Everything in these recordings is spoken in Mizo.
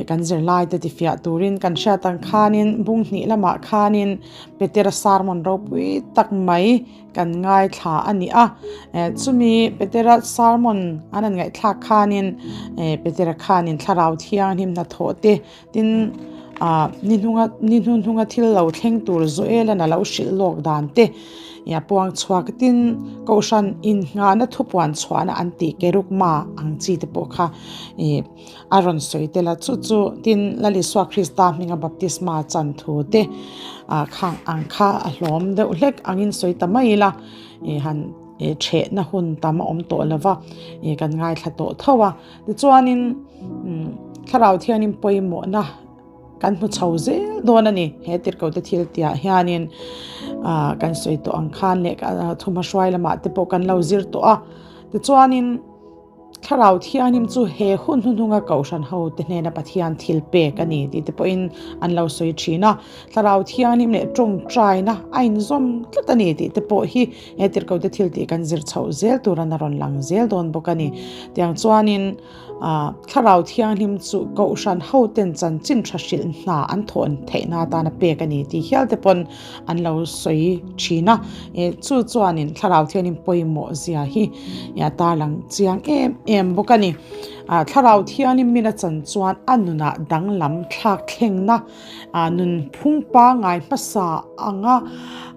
Kan zirlaite tifiah turin kan hriat ang khanin bung hnih lamah khanin Petera sermon ropui tak mai kan ngaithla a ni a. Chumi Petera sermon an han ngaihthlak khanin Petera khanin thlarau thianghlim hnathawh te tin ni hnunga ni hnuhnunga thil lo thleng tur Joel-a'n a lo hrilh lawk dan te a puang chhuak tin Kohhran innghahna thupuan chhuahna an tih Kerugma ang chi te pawh kha ih a rawn sawi tel a chu chu tin Lal Isua Krista hminga baptisma chan thu te ah khang ang kha a hlawm deuh hlek angin sawi ta mai ila ih han ih thehna hun tam a awm tawh lo va ih kan ngaithla tawh tho a tichuanin umm thlarau thianin pawimawhna kan hmu chho zel dawn a ni he tirhkoh te thil tih ah hianin ah kan sawi tawh ang khan leh thuma hruai lamah te pawh kan lo zir tawh a tichuanin. Thlarau Thianghlim chu he hun hnuhnunga Kohhran hote hnena Pathian thil pek a ni tih te pawhin an lo sawi thin a. Thlarau Thianghlim leh tawngtaina a inzawm tlat a ni tih te pawh hi he tirhkohte thil tih kan zir chhoh zel tur an a rawn lang zel dawn bawk a ni. Tiang chuanin Thlarau Thianghlim chu Kohhran hoten chanchin tha hrilh hna an thawn theihna atana pek a ni tih hial te pawn an lo sawi thin a, chu chuanin thlarau thianin pawimawh zia hi a tarlang chiang em em bawk a ni. Thlarau thianin min a chan chuan a nunah danglam thlak thlengna nun phung pangngai hmasa anga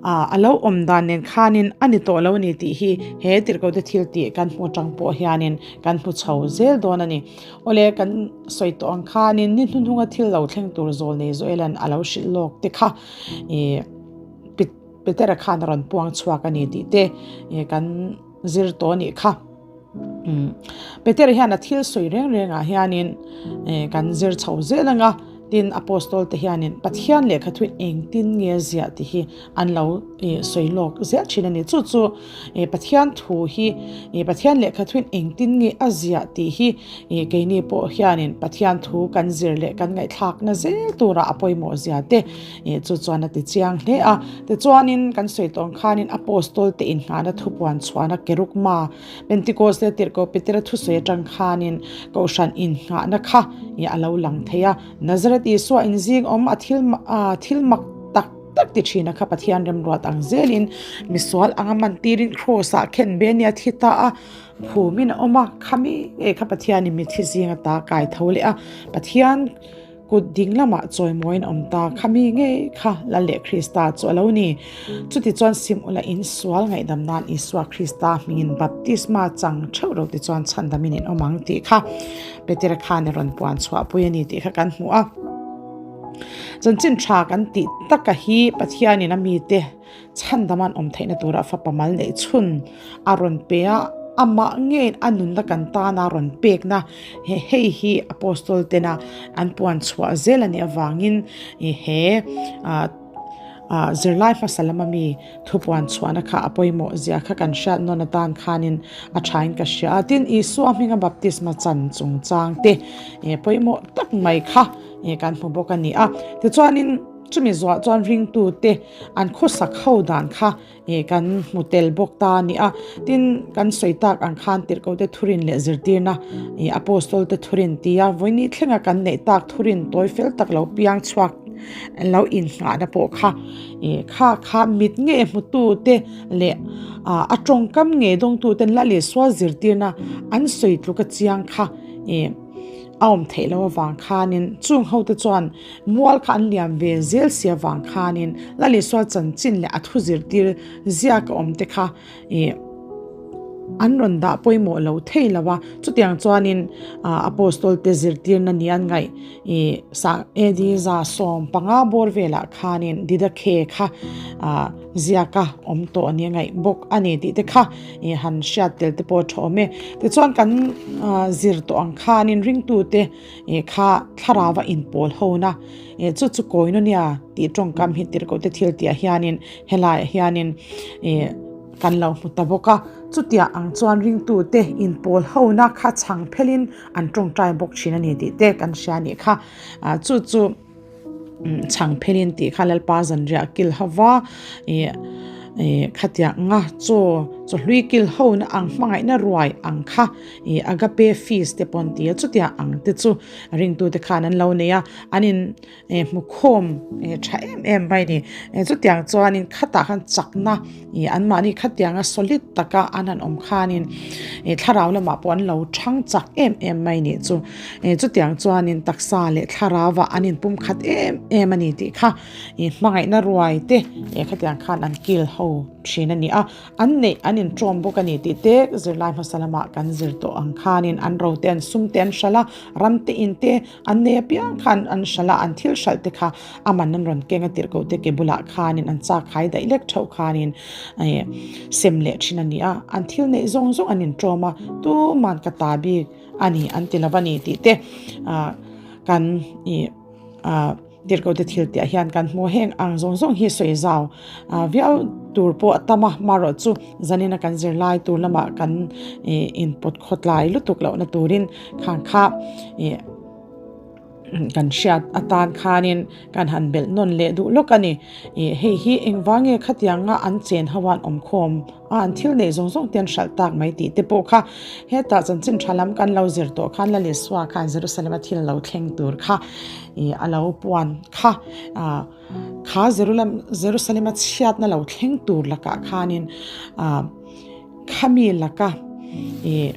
a lo awm dan nen khanin a ni tawh lo a ni tih hi he tirhkohte thil tih kan hmu atang pawh hianin kan hmu chho zel dawn a ni. Awle kan sawi tawh ang khanin ni hnuhnunga thil lo thleng tur zawl nei Joel-a'n a lo hrilh lawk te kha ih Petera khan a rawn puang chhuak a ni tih te ih kan zir tawh a nih kha. Umm Petera hian a thil sawi reng reng ah hianin ih kan zir chho zel ang a, tin Apostol te hianin Pathian lehkha thu engtin nge ziah tih hi an lo ih sawi lawk zel thin a ni. Chu chu ih Pathian thu hi ih Pathian lehkha thuin engtin nge a ziah tih hi ih keini pawh hianin Pathian thu kan zir leh kan ngaihthlakna zel turah a pawimawh zia te ih chu chuan a ti chiang hle a. Tichuanin kan sawi tawh ang khanin Apostol te inngahna thupuan chhuahna Kerugma Pentecost leh Tirhkoh Petera thusawi atang khanin Kohhran innghahna kha ih a lo lang thei a. Nazareth Isua inzing awm a thil thil mak tak tak ti thin a kha Pathian remruat ang zelin misual anga man tirin Kraws ah khen ve ania thi ta a, phumin a awm a, khami ngei kha Pathianin mithi zing ata kai tho leh a, Pathian kut ding lamah chawimawiin a awm ta, khami ngei kha Lal leh Krista chu a lo ni. Chuti chuan sim ula in sual ngaihdam nan Isua Krista hmingin baptisma chang theuh ro ti chuan chhandamin in awm ang tih kha Petera khan a rawn puan chhuahpui a ni tih kha kan hmu a. Chanchin tha kan tih taka hi Pathianin a mite chhandam an awm theihna tura fapa mal neih chhun a rawn pe a, amah ngeiin a nunna kan tana rawn pekna he hei hi Apostol tena an puan chhuah zel a nih avangin he zirlai hmasa lama mi Thupuan chhuahna kha a pawimawh zia kha kan hriat nawn atan khanin a thain ka hria a. Tin, Isua hminga baptisma chan chungchang te pawimawh tak mai kha kan hmu bawk a ni a. Tichuanin chumi zuah chuan ringtute an khawsak ho dan kha kan hmu tel bawk ta a ni a. Tin, kan sawi tak ang khan tirhkohte thurin leh zirtirna Apostol te thurin tia vawini thlenga kan neih tak thurin tawi fel tak lo piang chhuak lo innghahna pawh kha Ih kha kha mit nge hmutu te leh ah a tawngkam nge dawngtu ten Lal Isua zirtirna an sawi tluk a chiang kha ih a awm theih loh avang khanin chung ho te chuan mual kha an liam ve zel si avang khanin Lal Isua chanchin leh a thu zirtir ziak a awm te kha ih an rawn dah pawimawh lo thei lo a, chutiang chuanin ah Apostol te zirtirna ni an ngaih ih sang AD 150 bawr velah khanin Didakhe kha ah ziak a awm tawh a ni a ngaih bawk a ni tih te kha ih han hriat tel te pawh a tha awm e. Tichuan kan ah zir tawh ang khanin ringtute ih kha thlarau a inpawl ho na ih chu chu koinonia tih tawngkam hi tirhkoh te thil tih ah hianin helaiah hianin ih kan lo hmu ta bawk a, chutiang ang chuan ringtute inpawl hona kha chhang phelin an tawngtai bawk thin a ni tih te kan hria a nih kha. Ah chu chu chhang phelin tih kha Lalpa zanriah kil hova ih ih khatiang anga chaw Chawhlui kil hona ang hmangaihna ruai ang kha i agape feast te pawh an ti a, chutiang ang te chu ringtute khan an lo nei a, an in hmu khawm tha em em mai a ni. Chutiang chuanin khatah khan chakna ih anmahni khatianga solid taka an han awm khanin ih thlarau lamah pawh an lo thang chak em em mai a nih chu. Chutiang chuanin taksa leh thlarauah an inpumkhat em em a ni tih kha ih hmangaihna ruai te eh khatiang khan an kil ho thin a ni a. An neih an inṭawm bawk a ni tih te zirlai hmasa lamah kan zir tawh ang khanin an ro te an sum te an hralh a, ram te in te an nei apiang khan an hralh a, an thil hralh te kha a man an rawn keng a tirh koh te ke bulah khanin an chak khai daih lek theuh khanin ih sem leh thin a ni a, an thil neih zawng zawng an inṭawm a, tuman ka ta bik a ni an ti lo a ni tih te ah kan ih ah. Tirhkohte thil tih ah hian kan hmu heng ang zawng zawng hi sawi zau viau tur pawh a tam a, marawh chu zanina kan zirlai tur lamah kan ih inpawt khawtlai lutuk lohna turin khang kha ih kan hriat atan khanin kan han belh nawn leh duh lawk a ni. Ih hei hi engvange khatianga an chen ho an awm khawm a an thil neih zawng zawng te an hralh tak mai tih te pawh kha hetah chanchin tha lam kan lo zir tawh khan Lal Isua khan Jerusalem a thil lo thleng tur kha ih a lo puan kha ah kha Jerusalem a chhiatna lo thleng tur lakah khanin ah khami laka ih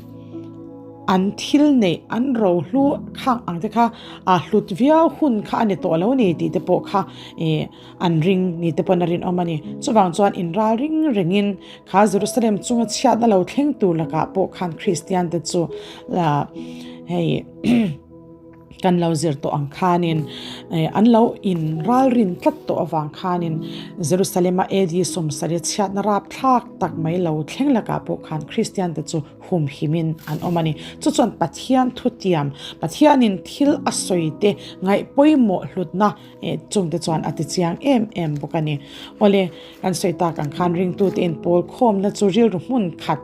an thil neih an rohlu khang ang te kha ah hlut viau hun kha a ni tawh lo ni tih te pawh kha ih. An ring ni te pawn a rinawm a ni. Chuvang chuan inral ring rengin kha Jerusalem chunga chhiatna lo thleng tur lakah pawh khan Kristian te chu hei kan lo zir tawh ang khanin an lo inralrin tlat tawh avang khanin Jerusalem-a AD 70 chhiatna rapthlak tak mai lo thleng lakah pawh khan Kristian te chu humhimin an awm a ni. Chu chuan Pathian thutiam, Pathianin thil a sawi te ngaih pawimawh hlutna Eh, chungte chuan a ti chiang em em bawk a ni. Awle, kan sawi tak ang khan ringtute in pawl khawmna chu rilru hmun khat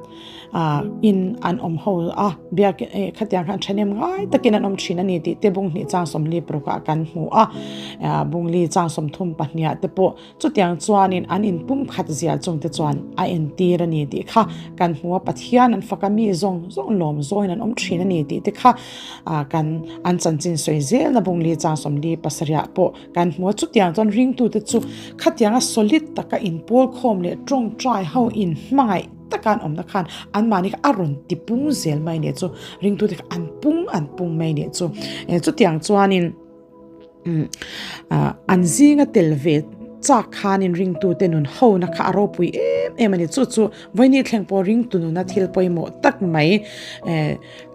ah in an awm ho a, biak eh khatiang khan thahnem ngai takin an awm thin a ni tih te bung hnih chang sawmli parukah kan hmu a, ah bungli chang sawmthum pahniha te pawh chutiang chuanin an inpum khat zia chungte chuan a entir a ni tih kha kan hmu a, Pathian an fak a mi zawng zawng lawm zawngin an awm thin a ni tih te kha ah kan an chanchin sawi zelna bungli chang sawmli pasarih pawh kan hmu a, chutiang chuan ringtute chu khatianga solid taka inpawl khawm leh tawngtai ho inhmangaih taka an awmna khan anmahni kha a rawn ti pung zel mai nih chu ringtute kha an pung an pung mai nih chu chutiang chuanin. An zinga tel ve chak khanin ringtute nun hona kha a ropui em em a ni. Chu chu vawiini thleng pawh ringtu nuna thil pawimawh tak mai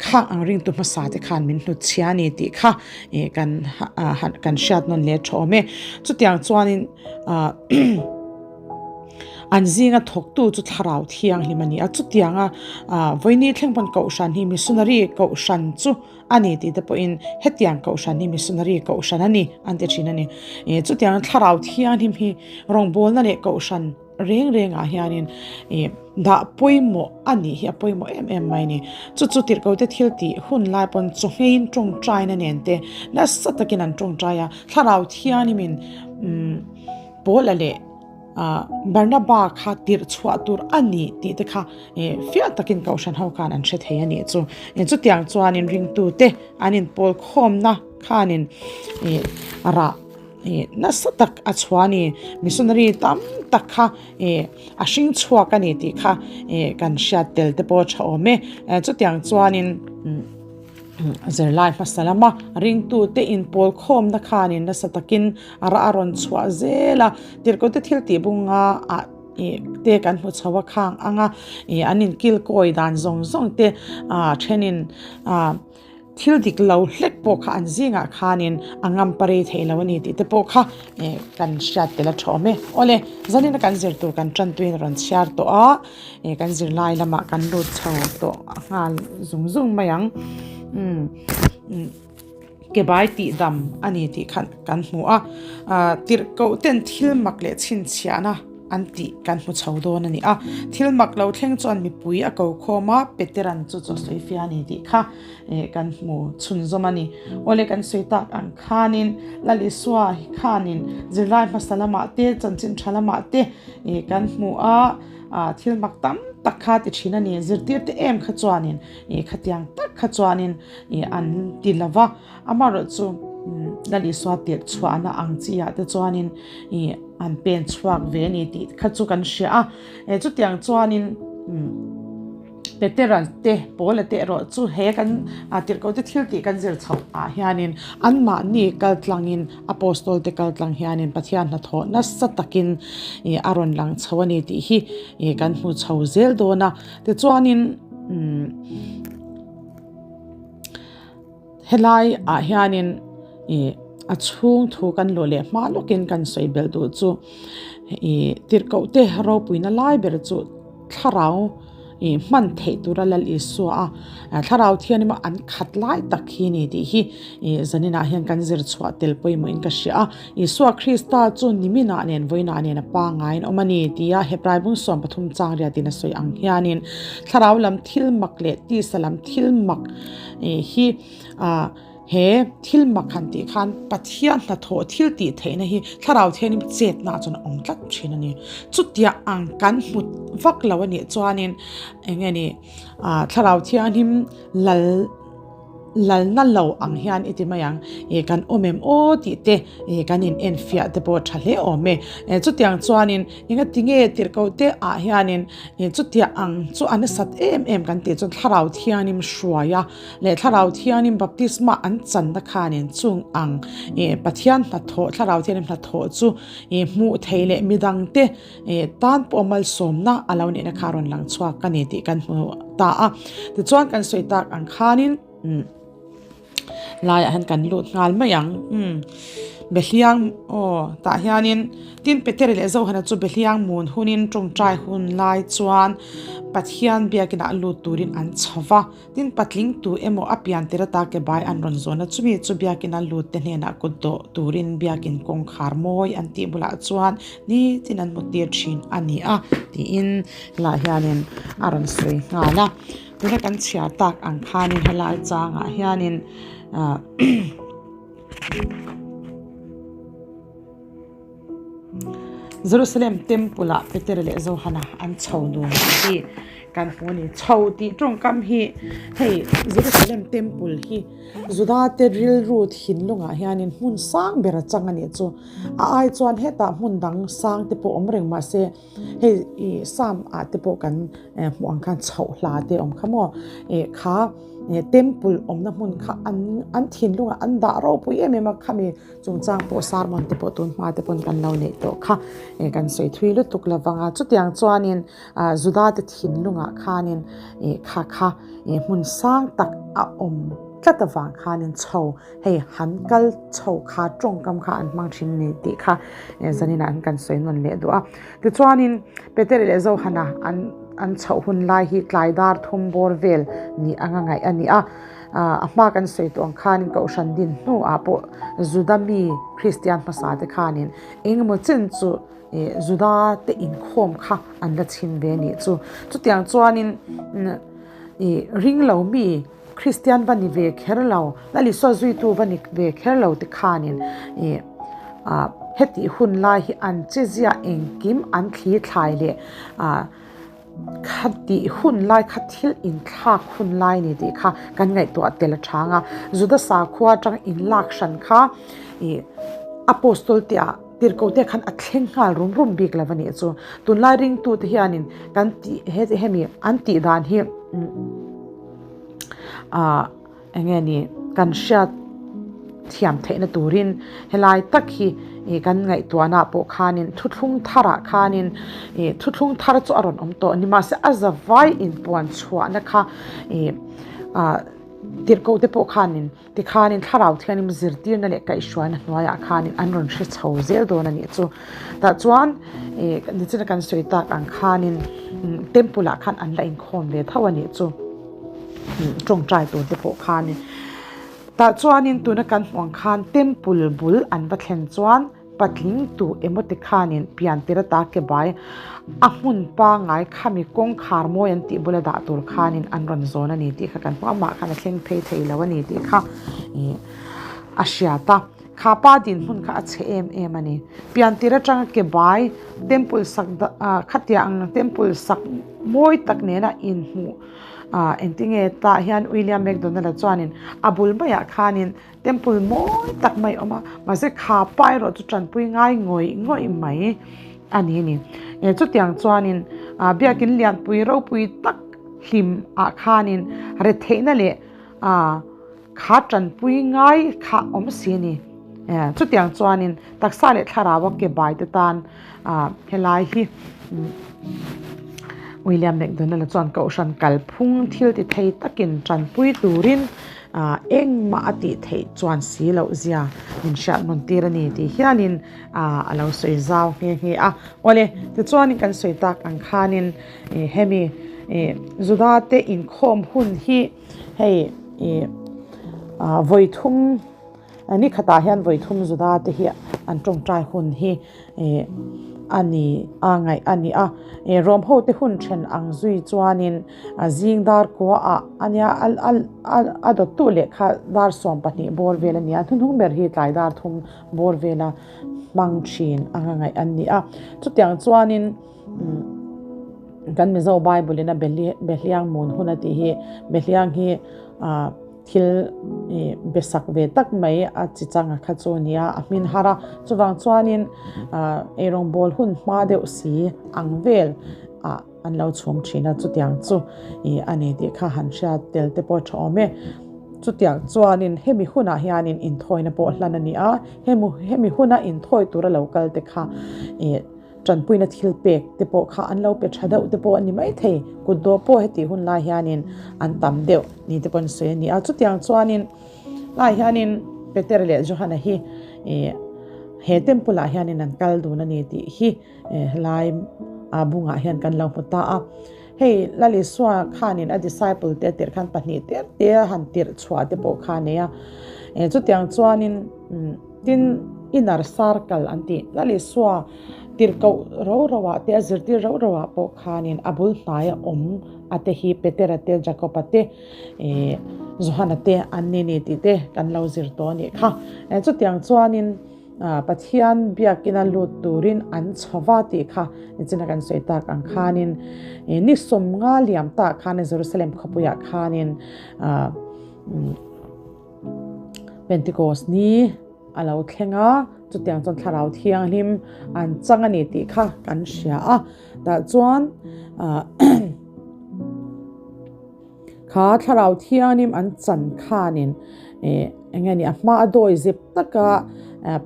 khang ang ringtu hmasa te khan min hnutchhia a ni tih kha kan kan hriat nawn leh tha awm e. Chutiang chuanin an zinga thawktu chu thlarau thianghlim a ni a. Chutianga vawiini thleng pawn kohhran hi missionary kohhran chu a ni tih te pawhin hetiang kohhran hi missionary kohhran a ni an ti thin a ni. Ih chutiang thlarau thianghlim hi rawngbawlna leh kohhran reng rengah hianin ih dah pawimawh a nih hi a pawimawh em em mai a ni. Chu chu tirhkote thil tih hun lai pawn chawhngeiin tawngtaina nen te nasa takin an tawngtai a, thlarau thianghlimin umm Paula leh Barnaba kha tirh chhuah tur a ni tih te kha fiah takin Kohhran ho khan an hre thei a nih chu. Chutiang chuanin ringtute an inpawl khawmna khanin rah nasa tak a chhuah a ni. Missionary tam tak kha a hring chhuak a ni tih kha kan hriat tel te pawh a tha awm e. Chutiang chuanin. Zirlai hmasa lama ringtute inpawl khawmna khanin nasa takin a rah a rawn chhuah zel a, tirhkohte thil tih bunga ah ih te kan hmu chho a khang ang a, ih an inkil kawi dan zawng zawng te ah thenin ah thil dik lo hlek pawh kha an zingah khanin a ngam pa rei thei lo a ni tih te pawh kha ih kan hriat tel a tha awm e. Awle, zanina kan zir tur kan tantuin a rawn chhiar tawh a. Eh kan zirlai lamah kan lut chho tawh nghal zung zung mai ang umm ke bai tih dam a ni tih kha kan hmu a ah tirhkoh ten thil mak leh chhinchhiahna. an tih kan hmu chho dawn a ni a. Thil mak lo thleng chuan mipui a ko khawm a, Petera'n chu chaw sawi fia a ni tih kha kan hmu chhunzawm a ni. Awle kan sawi tak ang khanin Lal Isua khanin zirlai hmasa lamah te, chanchin tha lamah te kan hmu a, thil mak tam tak kha ti thin a ni. Zirtirte em kha chuanin khatiang tak kha chuanin an ti lo va. Amaherawhchu Lal Isua tirh chhuahna ang chi ah te chuanin ih an pen chhuak ve a ni tih kha chu kan hria a. Eh chutiang chuanin Petera te Paula te erawh chu he kan tirhkoh te thil tih kan zir chhoh ah hianin anmahni kal tlangin Apostol te kal tlang hianin Pathian hnathawh nasa takin ih a rawn lang chho a ni tih hi ih kan hmu chho zel dawn a. Tichuanin umm. Helai ah hianin ih a chhung thu kan luh leh hma lawkin kan sawi belh duh chu ih tirhkoh te ropuina lai ber chu thlarau ih hman theih tura Lal Isua a thlarau thian emaw an khat lai tak hi ni tih hi ih zaninah hian kan zir chhuah tel pawimawhin ka hria a. Isua Krista chu niminah nen vawiinah nen a pangaiin awm a ni tia Hebrai bung 13 chang riatin a sawi ang hianin thlarau lam thil mak leh tisa lam thil mak hi he thil mak han tih khan Pathian hnathawh thil tih theihna hi thlarau thianghlim chetna ah chuan a awm tlat thin a ni. Chutia ang kan hmu vak lo a nih chuanin eng nge ni thlarau thianghlim lal lalna lo ang hian i ti mai ang ih kan awm em aw tih te ih kan in en fiah te pawh a tha hle awm e. Chutiang chuanin enga tinge tirhkoh te ah hianin ih chutiang ang chu a nasat em em kan tih chuan thlarau thianin hruai a leh thlarau thianin baptisma an channa khanin chung ang ih Pathian hnathawh thlarau thianin hnathawh chu ih hmuh theih leh midang te ih tan pawh malsawmna a lo nihna kha a rawn lang chhuak a ni tih kan hmu ta a. Tichuan kan sawi tak ang khanin umm laiah hian kan lut nghal mai ang umm Behliang aw tah hianin tin Petera leh Zohana chu Behliang mun hunin tawngtai hun lai chuan Pathian biakinah lut turin an chho va. Tin, patling tu emaw a pian tir ata ke bai an rawn zawn a, chumi chu biakina lut te hnenah kut dawh turin biakin kawngkhar mawi an tih bulah chuan nitin an hmu tir thin a ni a, tiin helaiah hianin a rawn sawi nghal a. Tuna kan chhiar tak ang khanin helai changah hianin ah. Jerusalem Temple ah Petera leh Johana an chho dun tih kan hmu a ni. Chho tih tawngkam hi hei Jerusalem Temple hi Juda te rilru thinlungah hianin hmun sang ber a chang a nih chu. A ai chuan hetah hmun dang sang te pawh awm reng mahse hei ih Psalm ah te pawh kan hmuh ang khan chhoh hla te awm kha maw ih kha Temple awmna hmun kha an an thinlungah an dah ropui em em a khami. Chungchang pawh sermon te pawh tun hma te pawn kan lo neih tawh kha eh kan sawi thui lutuk lo vang a chutiang chuanin ah Juda te thinlungah khanin ih kha kha ih hmun sang tak a awm tlat avang khanin chho hei han kal chho kha tawngkam kha an hmang thin a ni tih kha eh zaninah an kan sawi nawn leh duh a tichuanin Petera leh Johana an an chhoh hun lai hi tlai dar thum bawr vel ni anga ngaih a ni a. A hma kan sawi tawh ang khanin Kohhran din hnuah pawh Juda mi Kristian hmasa te khanin engemaw chen chu Juda te inkhawm kha an la chhin ve nih chu. Chutiang chuanin ring lo mi Kristian va ni ve kher lo, Lal Isua zuitu va ni ve kher lo te khanin hetih hun lai hi an chezia engkim an thli thlai leh Kha tih hun lai kha thil inthlak hun lai ni tih kha kan ngaihtuah tel a chang a. Juda sakhua atanga inlak hran kha ih Apostol te ah tirhkoh te khan a thleng nghal rum rum bik lo a nih chu. Tunlai ringtute hianin kan tih hemi an tih dan hi ah. Eng nge ni kan hriat thiam theihna turin helai tak hi ih kan ngaihtuahna pawh khanin thuthlung tharah khanin ih thuthlung thar chu a rawn awm tawh a ni mahse a zavai inpuan chhuahna kha ih ah tirhkoh te pawh khanin tikhanin thlarau thianghlim zirtirna leh kaihhruaina hnuaiah khanin an rawn hre chho zel dawn a nih chu tah chuan ih nichina kan sawi tak ang khanin temple ah khan an la inkhawm ve tho a nih chu. tawngtai tur te pawh khanin tah chuanin tuna kan hmuh ang khan temple bul an va thlen chuan Patling tu emaw te khanin pian tir ata ke bai a hmun pangai khami kawngkhar mawi an tih bula dah tur khanin an rawn zawn a ni tih kha kan hmu a, amah khan a thleng phei thei lo a ni tih kha ih a hriat a, kha pa dinhmun kha a chhe em em a ni. Pian tir atanga ke bai temple sak ah khatiang ang temple sak mawi tak nena inhmuh ah engtinge tah hian William McDonald-a chuanin a bul maiah khanin Temple mawi tak mai a awm a, mahse kha pa erawh chu tanpui ngai ngawih ngawih mai a ni a ni. Chutiang chuanin biakin lianpui ropui tak hlim ah khanin retheihna leh kha tanpui ngai kha awm si a ni. Chutiang chuanin taksa leh thlarau a ke bai te tan helai hi William McDonald-a chuan Kohhran kalphung thil ti thei takin tanpui turin Engmah a tih theih chuan si loh zia min hriat hmun tir a ni tih hianin a lo sawi zau nghe nghe a. Awle, tichuanin kan sawi tak ang khanin hemi Juda te inkhawm hun hi hei vawi thum Ni khatah hian vawi thum Juda te hi an tawngtai hun hi a ni a ngaih a ni a. Rom ho te hun then ang zui chuanin zing dar kua ah a nia a dawttu leh kha dar 12 bawr vel a ni a, hnuhnung ber hi tlai dar thum bawr vela hmang thin anga ngaih an ni a. Chutiang chuanin kan Mizo Bible in a Behliang mun hun a tih hi Behliang hi Thil i besak ve tak mai a chi chang a kha chu nia a hmin har a, chuvang chuanin eirawngbawl hun hma deuh si ang vel ah an lo chhum thin a, chutiang chu i a ni tih kha han hriat tel te pawh tha awm e. Chutiang chuanin hemi hunah hianin inthawina pawh hlan a ni a, hemi huna inthawi tura lo kal te kha i Tanpuina thil pek te pawh kha an lo pe tha deuh te pawh a ni maithei. Kut dawh pawh hetih hun lai hianin an tam deuh ni te pawh an sawi a ni a. Chutiang chuanin lai hianin Peter leh Johana hi ih he temple ah hianin an kal dun a ni tih hi helai bungah hian kan lo hmu ta a. Hei Lal Isua khanin a disciple te tirh khan pahnih tir te a han tirh chhuah te pawh kha a nei a. Chutiang chuanin. Tin, inner circle an tih Lal Isua tirhkoh ro roah te, a zirtir ro roah pawh khanin a bul hnaia awm a te hi Petera te, Jakoba te, Johana te an ni ni tih te kan lo zir tawh a nih kha. Chutiang chuanin Pathian biakina lut turin an chho va tih kha nichina kan sawi tak ang khanin ni 50 liam tak khan Jerusalem khawpuiah khanin Pentecost ni a lo thleng a, chutiang chuan Thlarau Thianghlim an chang a ni tih kha kan hria a. Tah chuan kha Thlarau Thianghlim an chan khanin ih eng nge ni a hma a dawi zep taka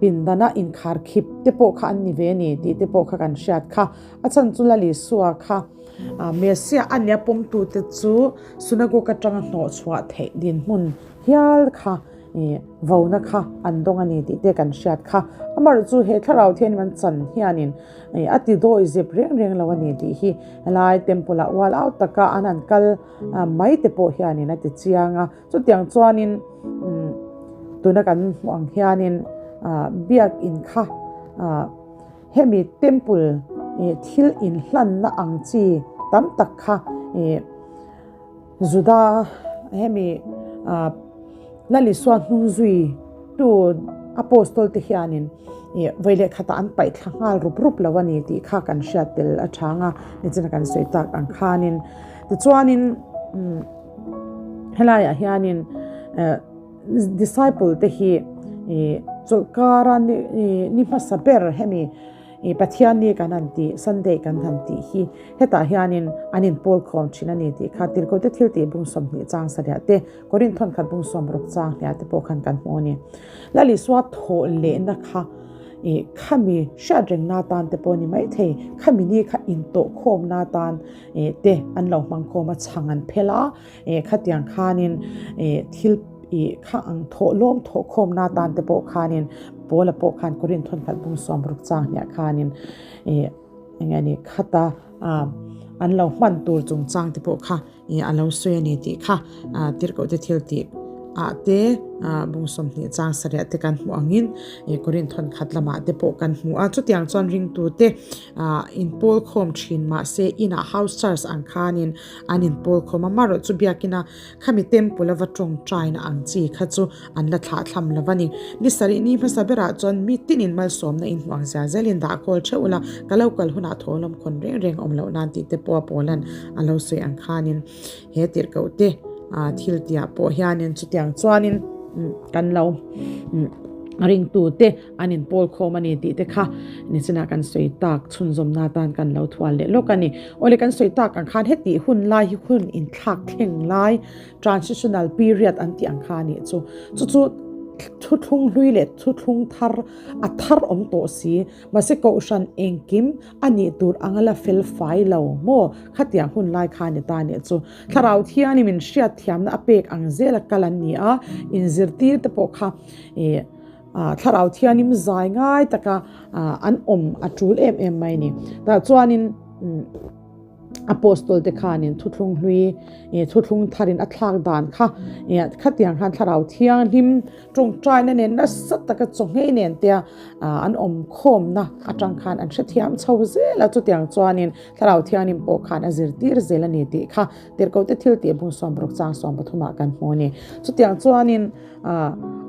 pindana inkhar khip te pawh kha an ni ve a ni tih te pawh kha kan hriat kha. A chhan chu Lal Isua kha Messiah a nia pawmtute chu Synagogue atanga hnawh chhuah theih dinhmun hial kha ih vona kha an dawng a ni tih te kan hriat kha. Amaherawhchu chu he thlarau thianghlim an chan hianin ih a ti dawi zep reng reng lo a ni tih hi helai temple ah ual au taka an han kal mai te pawh hianin a ti chiang a. Chutiang chuanin umm tuna kan hmuh ang hianin ah biakin kha ah Hemi temple ih thil inhlanna ang chi tam tak kha ih Juda hemi ah Lal Isua hnung zui tu Apostol te hianin ih vawi leh khatah an paih thla nghal rup rup lo a ni tih kha kan hriat tel a chang a, nichina kan sawi tak ang khanin. Tichuanin umm helaiah hianin eh Disciple te hi ih chawlhkara ni ih ni hmasa ber hemi ih Pathian ni kan han tih Sunday kan han tih hi hetah hianin an inpawl khawm thin a ni tih kha Tirhkohte thil tih bung 20 chang sarih te Korin thawn khat bung 60 chang hliah te pawh khan kan hmu a ni. Lal Isua thawh lehna kha ih khami hriat rengna atan te pawh a ni maithei khami ni kha intawh khawmna atan ih te an lo hmang khawm a chhang an phel a. Eh khatiang khanin eh thil ih kha ang thawh lawm thawh khawmna tan te pawh khanin Paula pawh khan Korin thawn khat bung 60 chang hniah khanin eh eng nge ni khata ah an lo hman tur chungchang te pawh kha ih a lo sawi a ni tih kha ah tirhkoh te thil tih. ah te bung 20 chang sarih ah te kan hmuh angin Korinth thawn khat lamah te pawh kan hmu a. Chutiang chuan ringtute inpawl khawm thin mahse inah house church ang khanin an inpawl khawm a. Amaherawhchu chu biakina khami temple a va tawngtaina ang chi kha chu an la thlah thlam lo a ni. Ni sarih ni hmasa berah chuan mi tinin malsawmna inhmuh ang zia zelin dah kawl theuh ula, ka lo kal hunah thawhlawm khawn reng reng awm loh nan tih te pawh a pawlan a lo sawi ang khanin he tirhkoh te thil tihah pawh hianin chutiang chuanin kan lo ringtute an inpawl khawm a ni tih te kha nichinah kan sawi tak chhunzawmna atan kan lo thual leh lawk a ni. Awle kan sawi tak ang khan hetih hun lai hi hun inthlak thleng lai transitional period an tih ang kha a nih chu. Chu chu thuthlung hlui leh thuthlung thar a thar awm tawh si mahse kohhran engkim a nih tur anga la fel fai lo maw khatiang hun lai kha a ni ta a nih chu. Thlarau thianin min hriat thiamna a pek ang zela kal an ni a, inzirtir te pawh kha ih thlarau thianin zai ngai taka an awm a tul em em mai a ni. Tah chuanin Apostol te khanin thuthlung hlui thuthlung tharin a thlak dan kha khatiang khan thlarau thianghlim tawngtaina nen nasa taka chaw nghei nen te an awm khawmna atang khan an hrethiam chho zel a chutiang chuanin thlarau thianghlim pawh khan a zirtir zel a ni tih kha tirhkohte thil tih bung 60 chang 13 ah kan hmu a ni. Chutiang chuanin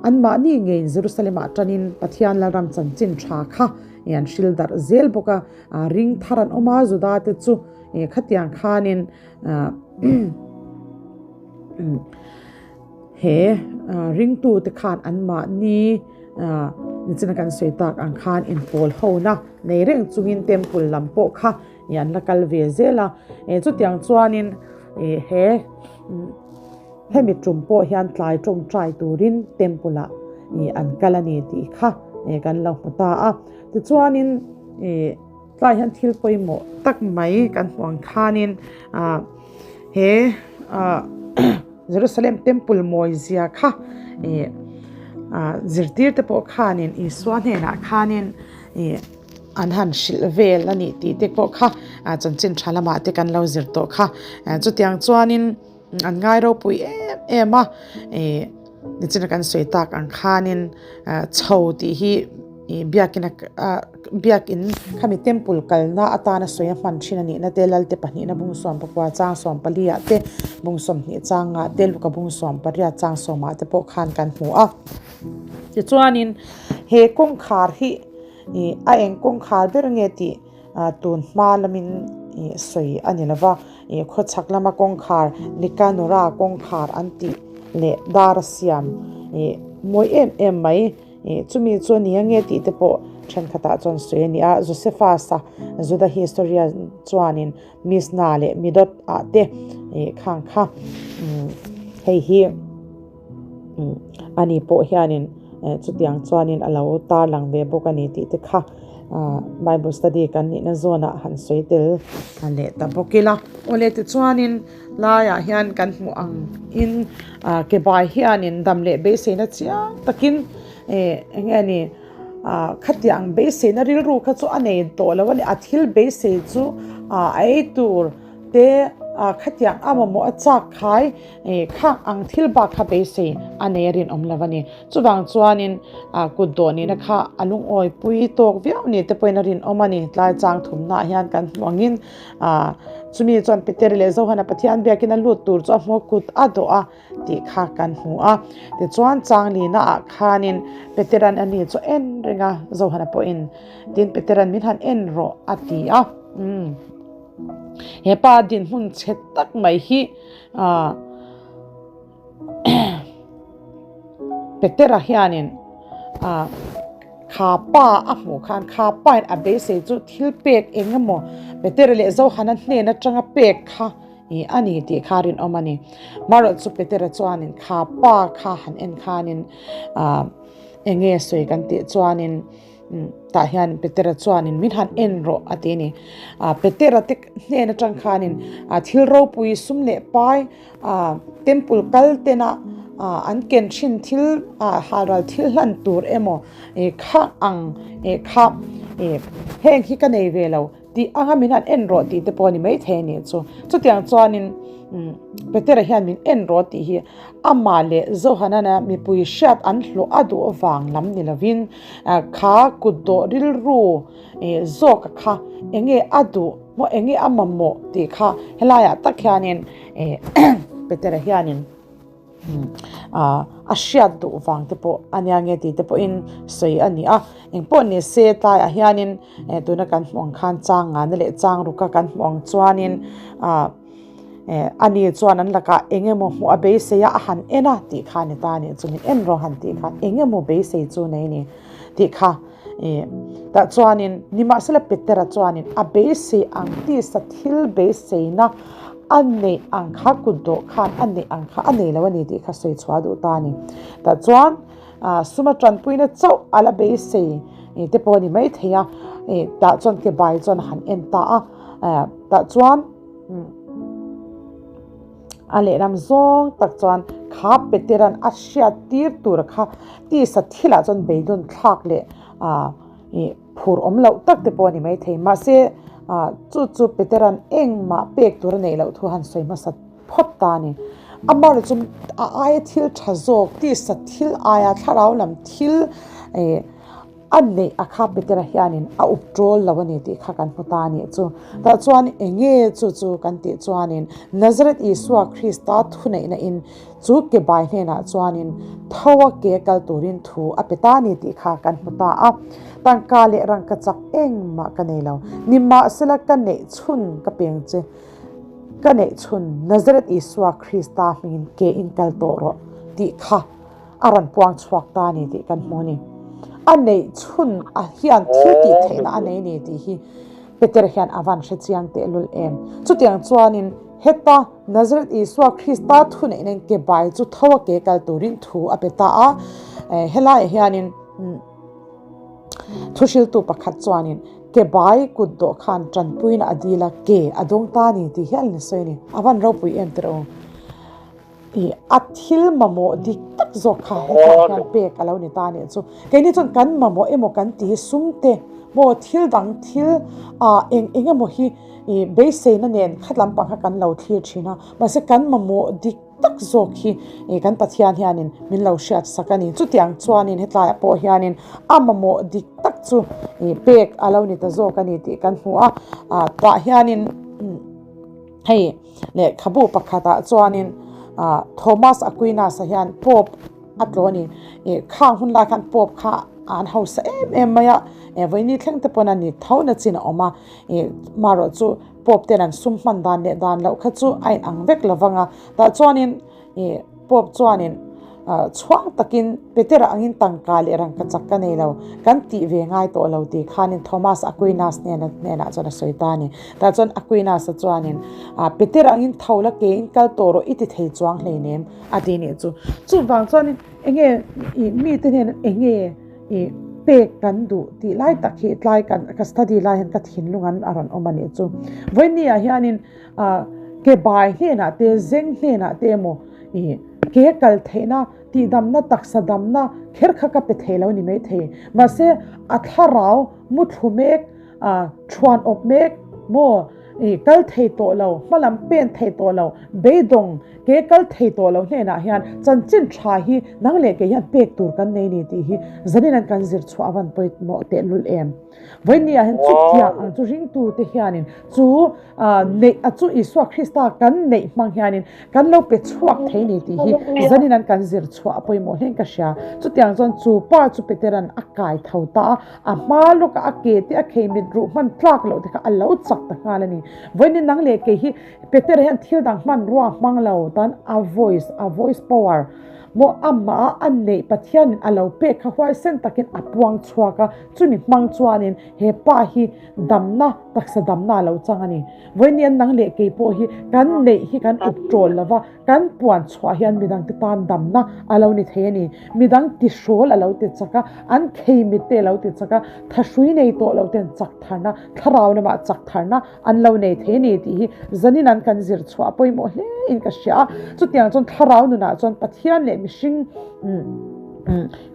anmahni ngeiin Jerusalem ah tanin Pathian Lalram chanchin tha kha an hril darh zel bawk a. Ring thar an awm a, Juda te chu khatiang khanin he ringtu te khan anmahni nichina kan sawi tak ang khan inpawl hona nei reng chungin temple lam pawh kha an la kal ve zel a. Chutiang chuanin he Hemi tum pawh hian tlai tawngtai turin temple ah an kal a ni tih kha kan lo hmu ta a. Tichuanin tlai hian thil pawimawh tak mai kan hmuh ang khanin he Jerusalem temple mawi zia kha zirtir te pawh khanin Isua hnenah khanin an han hrilh vel a nih tih te pawh kha chanchin tha lamah te kan lo zir tawh kha. Chutiang chuanin. An ngai ropui em em a, ih nichina kan sawi tak ang khanin chho tih hi ih biakin a biakin khami temple kalna atana sawi a hman thin a nihna te Lalte pahnihna bung 14 chang 14 ah te bung 20 changah te Luka bung 18 chang 10 ah te pawh khan kan hmu a. Tichuanin he kawngkhar hi ih a eng kawngkhar ber nge tih Tun hma lamin sawi a ni lova, khawchhak lama kawngkhar Nikanora kawngkhar an tih leh dar a siam mawi em em mai. Chumi chu a ni ange tih te pawh thenkhatah chuan sawi a ni a, Josephus-a Juda historian chuanin Mishnah leh Midot ah te khang kha hei hi Ani pawh hianin chutiang chuanin a lo tarlang ve bawk a ni tih te kha Bible study kan nihna zawnah han sawi tel leh ta bawk ila. Awle tichuanin laiah hian kan hmuh ang in ke bai hianin dam leh beiseina chiang takin eng nge ni khatiang beiseina rilru kha chu a nei tawh lo a ni. A thil beisei chu a ei tur te khatiang a mamawh a chak khai Ih khak ang thil bak kha beisei a nei a rinawm lo a ni. Chuvang chuanin kut dawh nihna kha a lungawi pui tawk viau ni te pawhin a rinawm a ni. Tlai chang thumnaah hian kan hmu angin chumi chuan Peteri leh Johana Pathian biakin a lut tur chu a hmu a, kut a dawh a tih kha kan hmu a. Tichuan chang lihnaah khanin Peteran a ni chu en reng a, Johana pawhin tin Peteran min han en rawh a ti a. He pa dinhmun chhe tak mai hi Petera hianin kha pa a hmuh khan kha pain a beisei chu thil pek eng emaw Petera leh Johana hnen atanga pek kha a ni tih kha rinawm a ni. Marawh chu Petera chuanin kha pa kha han en khanin eng nge sawi kan tih chuanin Tah hian Petera chuanin min han en rawh a ti a ni. Petera te hnen atang khanin thil ropui sum leh pai temple kal tena an ken thin thil halral thil hlan tur emaw khak ang kha heng hi ka nei ve lo tih anga min han en rawh tih te pawh a ni maithei a nih chu. Chutiang chuanin. Petera hian min en rawh tih hi amah leh Johanana mipui hriat an hlawh a duh avang lam ni lovin kha kutdawh rilru zawka kha enge a duh maw enge a mamawh tih kha helaiah tak hianin Petera hianin a hriat duh vang te pawh a nia nge tih te pawhin sawi a ni a engpawh ni se tlaiah hianin tuna kan hmuh ang khan chang ngana leh chang ruka kan hmuh ang chuanin ah ani chuan an lakah eng emaw hmuh a beisei a a han en a tih kha a ni ta a nih chu min en rawh han tih kha eng emaw beisei chu nei a ni tih kha tah chuanin nimahsela Petera chuanin a beisei ang tisa thil beiseina a neih ang kha kut dawh khan a neih ang kha a nei lo a ni tih kha sawi chhuah duh ta a ni. Tah chuan suma tanpuina chauh a la beisei te pawh a ni maithei a, tah chuan ke bai chuan a han en ta a, tah chuan A lehlam zawng tak chuan kha Petera'n a hriat tir tur kha tisa thilah chuan beidawn thlak leh ih phur awm loh tak te pawh a ni maithei. Mahse chu chu Petera'n engmah pek tur a neih loh thu han sawi hmasa phawt ta a ni. Amaherawhchu chu a aia thil tha zawk tisa thil aia thlarau lam thil ih A neih a kha Petera hianin a up ṭawl lo a ni tih kha kan hmu ta a nih chu. Tah chuan enge chu chu kan tih chuanin Nazareth Isua Krista thuneihna in chu ke bai hnenah chuanin tho a ke kal turin thu a pe ta a ni tih kha kan hmu ta a. Tangka leh rangka chak engmah ka nei lo. Nimahsela ka neih chhun ka peng che. Ka neih chhun Nazareth Isua Krista hmingin ke in kal tawh rawh tih kha a rawn puang chhuak ta a ni tih kan hmu a ni. A neih chhun a hian thil tih theihna a nei ni tih hi Peter hian a van hre chiang tehlul em. Chutiang chuanin heta Nazareth Isua Krista thuneihna in ke bai chu tho a ke kal turin thu a pe ta a. Helaiah hianin thuhriltu pakhat chuanin ke bai kut dawh khan tanpuina a dil a, ke a dawng ta a ni tih hian a sawi a ni. A van ropui em tiraw? I a thil mamawh dik tak zawk kha hetah hian pek a lo ni ta nih chu. Keini chuan kan mamawh emaw kan ti hi sum te maw thil dang thil ah eng eng emaw hi i beiseina nen khat lampang kha kan lo thlir thin a, mahse kan mamawh dik tak zawk hi i kan Pathian hianin min lo hriat sak a ni. Chutiang chuanin hetlaiah pawh hianin a mamawh dik tak chu i pek a lo ni ta zawk a ni tih kan hmu a, ah tah hianin. Hei lehkhabu pakhatah chuanin Thomas Aquinas-a hian Pope a tlawh a ni. Khang hun lai khan Pope kha an hausa em em mai a, vawiini thleng te pawn a ni tho na chin a awm a. Marawh chu Pope ten an sum hman dan leh dan loh kha chu a inang vek lo vang a. Tah chuanin Pope chuanin chhuang takin Petera angin tangka leh rangka chak ka nei lo, kan tih ve ngai tawh lo tih khanin Thomas Aquinas hnena hnenah chuan a sawi ta a ni. Tah chuan Aquinas-a chuanin Petera angin tho la ke in kal tawh rawh i ti thei chuang hleinem a ti nih chu. Chuvang chuanin enge ih mite hnenah enge ih pek kan duh tih lai tak hi tlai kan ka study lai hian ka thinlung an a rawn awm a nih chu. Vawiin ah hianin Ke bai hnenah te, zeng hnenah te emaw ih ke kal theihna, tihdamna, taksa damna kher kha ka pe thei lo ni maithei. Mahse, a thlarau muthlu mek, thuan awp mek maw ih kal thei tawh lo, hmalam pen thei tawh lo, beidawng ke kal thei tawh lo hnenah hian chanchin tha hi nang leh kei hian pek tur kan nei ni tih hi zanin an kan zir chhuah avan pawimawh tehlul em. Vawinia hian chutiang ang chu ringtute hianin chu neih a chu Isua Krista kan neih hmang hianin kan lo pe chhuak thei ni tih hi zanin an kan zir chhuah a pawimawh hlein ka hria. Chutiang chuan chu pa chu Petera'n a kai tho ta a, a hma lawkah a ke te a khei mit ruh hman tlak loh te kha a lo chak ta nghal a ni. Vawiin nang leh kei hi Petera hian thil dang hmanrua hmang lo tan a voice, a voice power, Maw amah a neih Pathianin a lo pek kha huaisen takin a puang chhuak a, chumi hmang chuanin he pa hi damna, taksa damna a lo chang a ni. Vawiin nang leh kei pawh hi kan neih hi kan up ṭawl lo va, kan puan chhuah hian midangte tan damna a lo ni thei a ni. Midang tihrawl a lo ti chak a, an khei mitte a lo ti chak a, thahrui nei tawh lo ten chak tharna, thlarau lamah chak tharna An lo nei thei a ni tih hi zanin an kan zir chhuah a pawimawh hle in ka hria a. Chutiang chuan thlarau nunah chuan Pathian leh mihring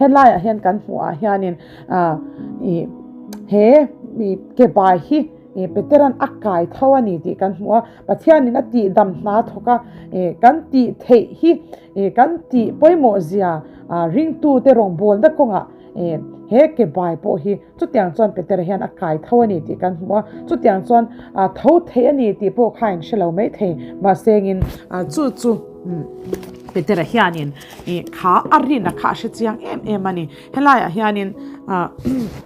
helaiah hian kan hmuh ah hianin ih he ke bai hi. Petera'n a kai tho a ni tih kan hmu a, Pathianin a tihdam hna thawk a, kan tih theih hi kan tih pawimawh zia ringtute rawngbawlna kawngah he ke bai pawh hi chutiang chuan Petera hian a kai tho a ni tih kan hmu a, chutiang chuan tho thei a ni tih pawh kha in hre lo mai thei mahsengin chu chu Petera hianin kha a rin a kha a hre chiang em em a ni. Helaiah hianin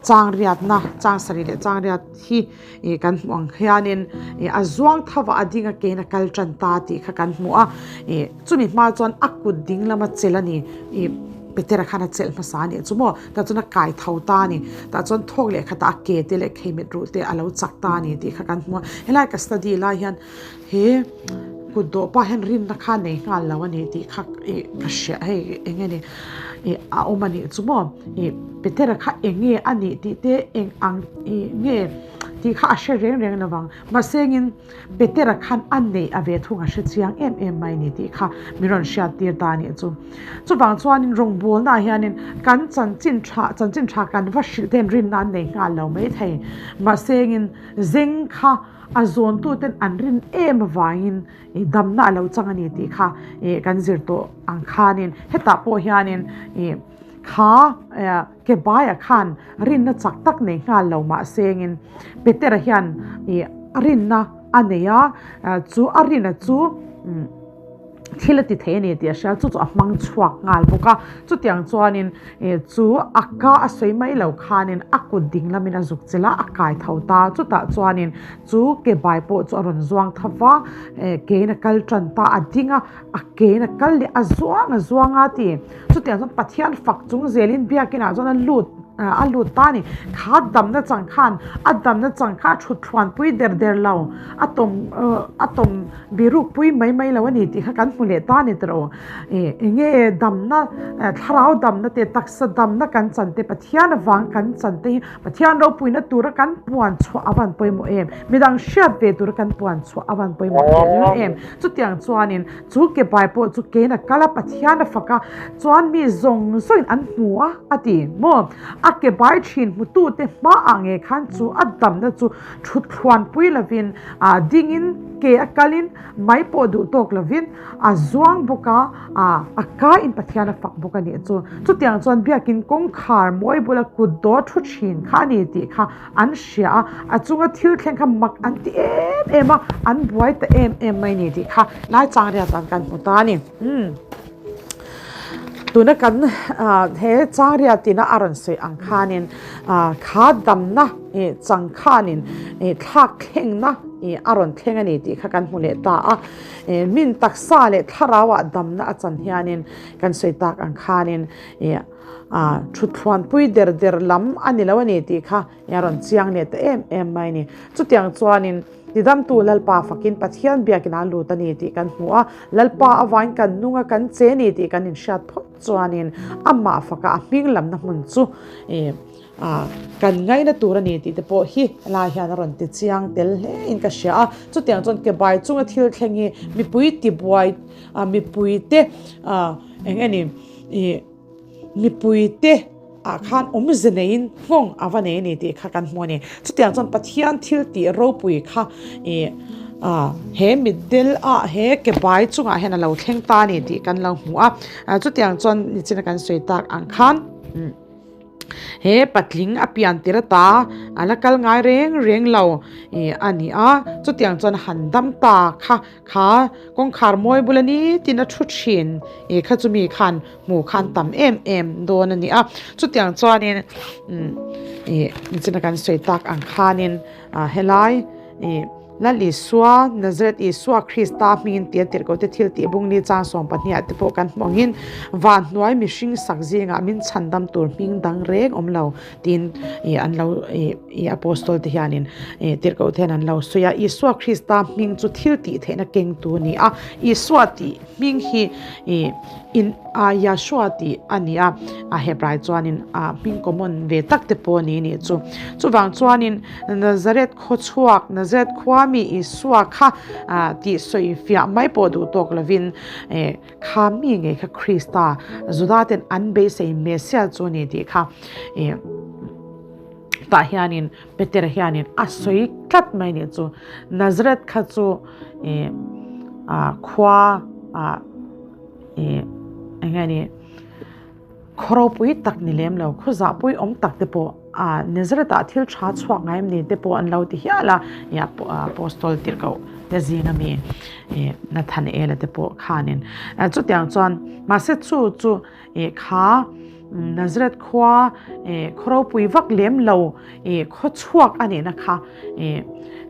chang riatna chang sarih leh chang riat hi ih kan hmuh ang hianin ih a zuang tho a a ding a kein a kal tan ta tih kha kan hmu a ih chumi hma chuan a kut ding lama chelh a ni ih Petera khan a chelh hmasa a nih chu maw tah chuan a kai tho ta a ni tah chuan thawk leh khatah a ke te leh kheimit ruh te a lo chak ta a ni tih kha kan hmu a helai ka study lai hian he kut dawh pah hian rinna kha nei nghal lo a ni tih kha ih ka hria hei eng nge ni ih a awm a nih chu maw ih Petera kha eng nge a nih tih te eng ang ih nge tih kha a hre reng reng lo vang mahse engin Petera khan a neih a ve thung a hre chiang em em mai ni tih kha min rawn hriat tir ta a nih chu chuvang chuanin rawngbawlna ah hianin kan chanchin tha chanchin tha kan va hrilh ten rinna an nei nghal lo maithei mahse engin zeng kha A zawntuten an rin em avangin ih damna a lo chang a ni tih kha ih kan zir tawh ang khanin hetah pawh hianin ih kha ke baiah khan rinna chak tak nei nghal lo mahsengin Petera hian ih a rinna a nei a chu a rinna chu. Thil a ti thei a ni tih a hria, chu chu a hmang chhuak nghal bawk a. Chutiang chuanin chu a ka a sawi mai lo khanin a kut ding lamin a zuk chilh a, a kai tho ta. Chutah chuanin chu ke bai pawh chu a rawn zuang tha va, kein a kal tan ta, a ding a, a kein a kal leh a zuang a zuang a ti. Chutiang chuan Pathian fak chung zelin biakinah chuan a lut a lut ta a ni. Kha damna chang khan a damna chang kha a thut thluanpui der der lo, a tawm a tawm biruk pui mai mai lo a ni tih kha kan hmu leh ta a ni tawh. Ih eng nge damna thlarau damna te taksa damna kan chan te Pathian avang kan chan te hi Pathian ropuina tura kan puan chhuah a van pawimawh em? Midang hriat ve tura kan puan chhuah a van pawimawh tehlul em? Chutiang chuanin chu ke bai pawh chu kein a kal a, Pathian a fak a, chuan mi zawng zawngin an hmu a, a ti maw? A ke bai thin hmutute hmaah nge khan chu a damna chu thuthluanpui lovin dingin ke a kalin mai pawh duh tawk lovin a zuang bawk a, a kaiin Pathian a fak bawk a nih chu. Chutiang chuan biakin kawngkhar mawi bula kut dawt thu thin kha a ni tih kha an hria a, a chunga thil thleng kha mak an ti em em a, an buai ta em em mai ni tih kha lai chang riat chuan kan hmu ta a ni. Umm tuna kan he chang riat tina a rawn sawi ang khanin kha damna ih chang khanin ih thlak thlengna ih a rawn thleng a ni tih kha kan hmu leh ta a, min taksa leh thlarauah damna a chan hianin kan sawi tak ang khanin ih A thuthluanpui der der lam a ni lo a ni tih kha a rawn chiang leh ta em em mai a ni. Chutiang chuanin Tidamtu Lalpa fakin Pathian biakin a lut a ni tih kan hmu a, Lalpa avangin kan nung a, kan che ni tih kan inhriat phawt chuanin amah faka a hming lamna hmun chu kan ngaina tur a ni tih te pawh hi helai hian a rawn ti chiang tel hle in ka hria a. Chutiang chuan ke bai chunga thil thleng hi mipui tibuai mipuite eng nge ni ih Mipuite ah khan awmze neiin nghawng a va nei a ni tih kha kan hmu a ni. Chutiang chuan Pathian thil tih ropui kha ih ah he mitdel ah he ke bai chungah hian a lo thleng ta a ni tih kan lo hmu a. Chutiang chuan nichina kan sawi tak ang khan he patling a pian tir ata a la kal ngai reng reng lo ih a ni a. Chutiang chuan han dam ta kha Kha kawngkhar mawi bula nitin a thu thin ih kha chumi khan hmuh khan tam em em dawn a ni a, chutiang chuanin umm ih nichina kan sawi tak ang khanin ah helai ih Lal Isua Nazareth Isua Krista hmingin tia tirhkoh te thil tih bung ni chang 12 ah te pawh kan hmu angin van hnuai mihring sak zingah min chhandam tur hming dang reng awm lo Tin, ih an lo ih ih Apostol te hianin ih tirhkoh te hian an lo sawi a, Isua Krista hming chu thil tih theihna kengtu a ni a, Isua tih hming hi ih in ah Yahshua tih a ni a, a Hebrai chuanin ah hming common ve tak te pawh a ni nih chu. Chuvang chuanin Nazareth khaw chhuak, Nazareth khua mi Isua kha ah tih sawi fiah mai pawh duh tawk lovin ih Kha mi ngei kha Krista, Juda ten an beisei Messiah chu a ni tih kha ih Tah hianin Petera hianin a sawi tlat mai nih chu. Nazareth kha chu ih ah khua ah ih eng nge ni khaw ropui tak ni lem lo khaw zahpui awm tak te pawh ah Nazareth ah thil tha chhuak ngai em ni te pawh an lo ti hial a ih apostol tirhkoh te zinga mi ih Nathanael-a te pawh khanin chutiang chuan mahse chu chu ih kha Nazareth khua ih khaw ropui vak lem lo ih khaw chhuak a nihna kha ih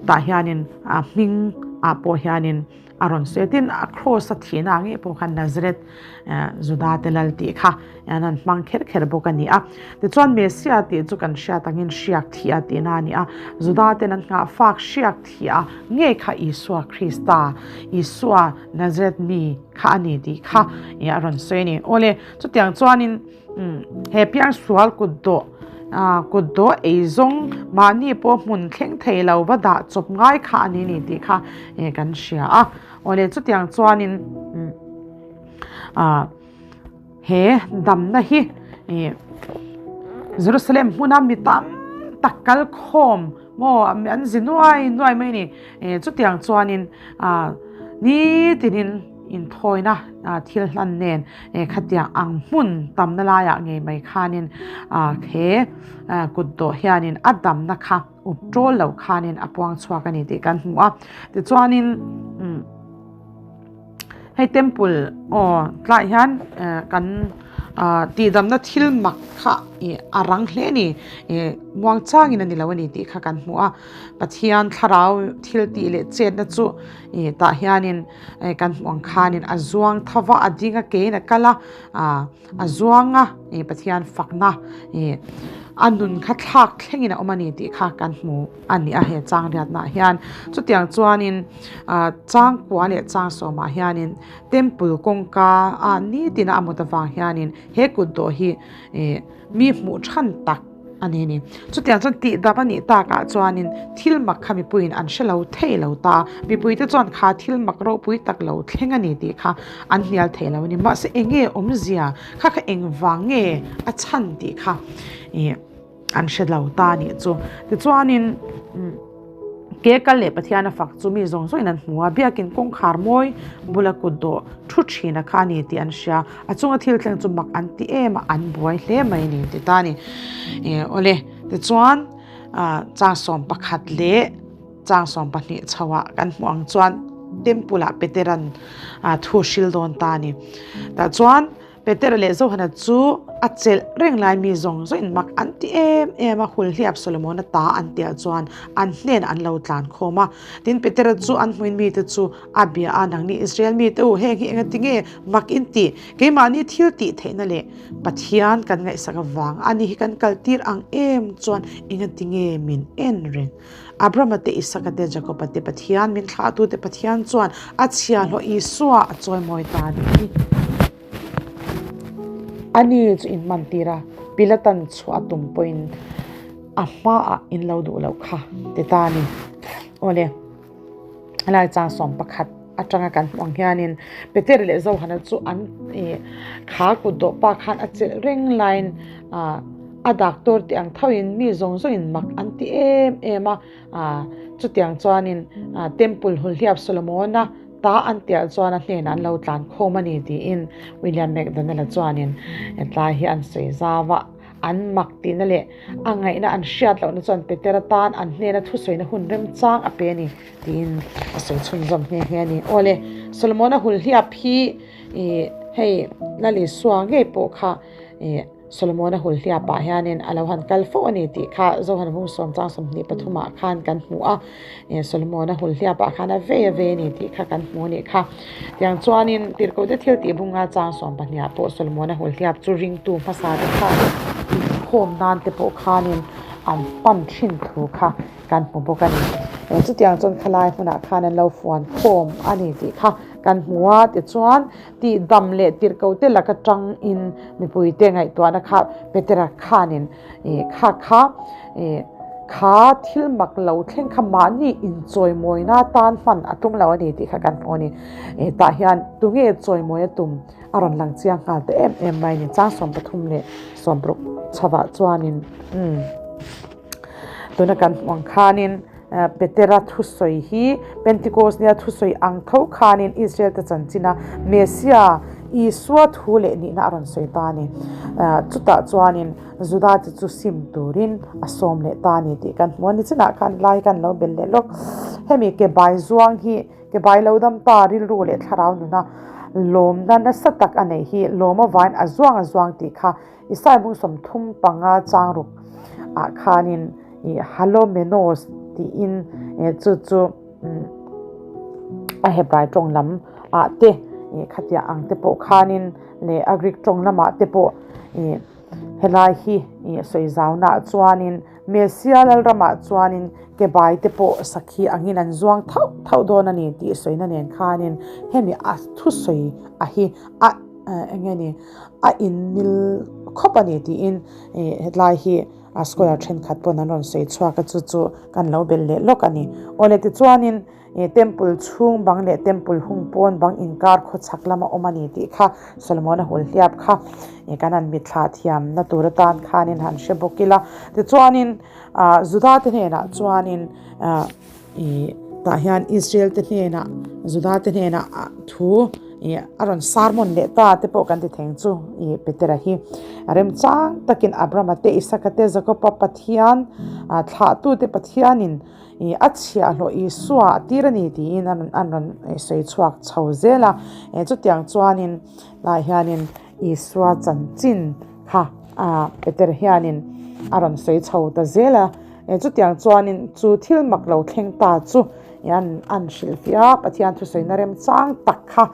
tah hianin a hming ah pawh hianin a rawn sawi a tin a cross a thihna ah ngei pawh khan Nazareth Juda te lal tih kha an han hmang kher kher bawk a ni a tichuan Messiah tih chu kan hriat angin hriak thih a tihna a ni a Juda ten an nghah fak hriak thih a ngei kha Isua Krista Isua Nazareth mi kha a ni tih kha ih a rawn sawi a ni. Awle, chutiang chuanin he piangsual kut dawh ah kut dawh eizawng mahni pawh hmun thleng thei lo va dah chawp ngai kha a ni ni tih kha ih kan hria a. Awle, chutiang chuanin ah he damna hi ih Jerusalem hmuna mi tam tak kal khawm Maw an zi nuai nuai mai a ni. Chutiang chuanin nitinin inthawina thil hlan nen khatiang ang hmun tamna laiah ngei mai khanin he kut dawh hianin a damna kha up ṭawl lo khanin a puang chhuak a ni tih kan hmu a. Tichuanin Hei temple aw tlaiah hian kan tihdamna thil mak kha ih a rang hle a ni ih muang changin a ni lo a ni tih kha kan hmu a Pathian thlarau thil tih leh chetna chu ih tah hianin kan hmuh ang khanin a zuang tho va a ding a kein a kal a ah. A zuang a, ih Pathian fakna ih a nun kha thlak thlengin a awm a ni tih kha kan hmu a ni a he chang riatnaah hian. Chutiang chuanin ah changkua leh chang sawmah hianin temple kawngka ah nitin a mut avang hianin he kut dawh hi ih mi hmuh than tak a ni ni. Chutiang chuan tihdam a nih takah chuanin thil mak kha mipuiin an hre lo thei lo ta. Mipuite chuan kha thil mak ropui tak lo thleng a ni tih kha an hnial thei lo a ni. Mahse eng nge awmzia kha kha engvang nge a chhan tih kha ih an hre lo ta a nih chu. Tichuanin. Ke kal leh Pathian a fak chu mi zawng zawngin an hmu a, biakin kawngkhar mawi bula kut dawh thu thin a kha a ni tih an hria. A chunga thil thleng chu mak an ti em a, an buai hle mai a ni ti ta a ni. Awle, tichuan chang 11 leh chang 12 chhoah kan hmuh ang chuan Temple ah Petera'n thu hril dawn ta a ni. Tah chuan Petera leh Johana chu a chelh reng lai mi zawng zawngin mak an ti em em a, Hulhliap Solomona ta an tihah chuan an hnenah an lo tlan khawm a. Tin, Petera chu an hmuin mite chu a bia a, Nangni Israel mite u, heng hi engati nge mak in tih? Keimahni thil tih theihna leh Pathian kan ngaihsak avang a ni hi kan kaltir ang em chuan engati nge min en reng? Abrahama te, Isaka te, Jakoba te Pathian, min thlahtute Pathian chuan a chhiahhlawh Isua a chawimawi ta a nih hi. Ani chu inhmantir a, Pilatan chhuah a tum pawhin a hmaah in lo duh loh kha ti ta a ni. Awle, helai chang 11 atanga kan hmuh ang hianin Petera leh Johana chu an ih kha kut dawh pa khan a chelh reng laiin ah a doctor tih ang thoin mi zawng zawngin mak an ti em em a, ah chutiang chuanin ah temple hulhliap Solomona ta an tiah chuan a hnenah an lo tlan khawm a ni tiin William McDonald-a chuanin hetlai hi an sawi zau a, an mak tihna leh a ngaihna an hriat lohna chuan Petera tan an hnena thusawina hun remchang a pe a ni tiin a sawi chhunzawm nghe nghe a ni. Awle, Solomona hulhliap hi ih hei Lal Isua ngei pawh kha ih Solomona hulhliapah hianin a lo han kal fo a ni tih kha Zohan vung sawm chang 23 ah khan kan hmu a, Solomona hulhliapah khan a vei a vei a ni tih kha kan hmu a nih kha. Tiang chuanin Tirhkohte thil tih bunga chang 12 ah pawh Solomona hulhliap chu ringtu hmasa te khan inkhawm nan te pawh khanin an pan thin thu kha kan hmu bawk a ni. Chutiang chuan khalai hmunah khan an lo fuan khawm a ni tih kha kan hmu a, tichuan Tih dam leh tirhkohte lak atangin mipuite ngaihtuahna kha Petera khanin kha kha kha thil mak lo thleng kha mahni inchawimawina tan hman a tum lo a ni tih kha kan hmu a ni. Tah hian tunge chawimawi a tum a rawn lang chiang nghal ta em em mai a ni. Chang 13 leh 60 chhovah chuanin umm. Tuna kan hmuh ang khanin Petera thusawi hi Pentecost nia thusawi ang tho khanin Israel te chanchina Messia Isua thu leh nihna a rawn sawi ta a ni. Chutah chuanin Juda te chu sim turin a sawm leh ta a ni tih kan hmu a ni. Chinah khan lai kan lo bel leh lawk. Hemi ke bai zuang hi ke bai lo dam ta rilru leh thlarau nuna lawmna nasa tak a neih hi lawm avain a zuang a zuang tih kha Isai bung 35 chang ruk ah khanin ih halomenos tiin chu chu a Hebrai tawng lam ah te ih khatia ang te pawh khanin leh a Greek tawng lamah te pawh ih helai hi ih sawi zauna chuanin Messia lalramah chuanin ke bai te pawh sakhi angin an zuang thauh thauh dawn a ni tih sawina nen khanin hemi a thusawi a hi a eng nge ni a inmil khawp a ni tiin ih hetlai hi a scholar thenkhat pawn an rawn sawi chhuak a chu chu kan lo belh leh lawk a ni. Awle tichuanin ih temple chhung bang leh temple hung pawn bang inkar khawchhak lama awm a ni tih kha Solomon-a hul hliap kha ih kan han mitthla thiamna tur atan khanin han hre bawk ila tichuanin ah Juda te hnenah chuanin ah Ih tah hian Israel te hnenah Juda te hnenah thu ih a rawn sermon leh ta te pawh kan ti theng chu ih Petera hi a remchang takin Abrahama te Isaka te Jakoba Pathian ah thlahtu te Pathianin ih a chhiahhlawh Isua a tir a ni tiin an an rawn sawi chhuak chho zel a eh chutiang chuanin lai hianin Isua chanchin kha ah Petera hianin a rawn sawi chho ta zel a. Chutiang chuanin chu thil mak lo thleng ta chu an an hrilhfiah a, Pathian thusawina remchang tak kha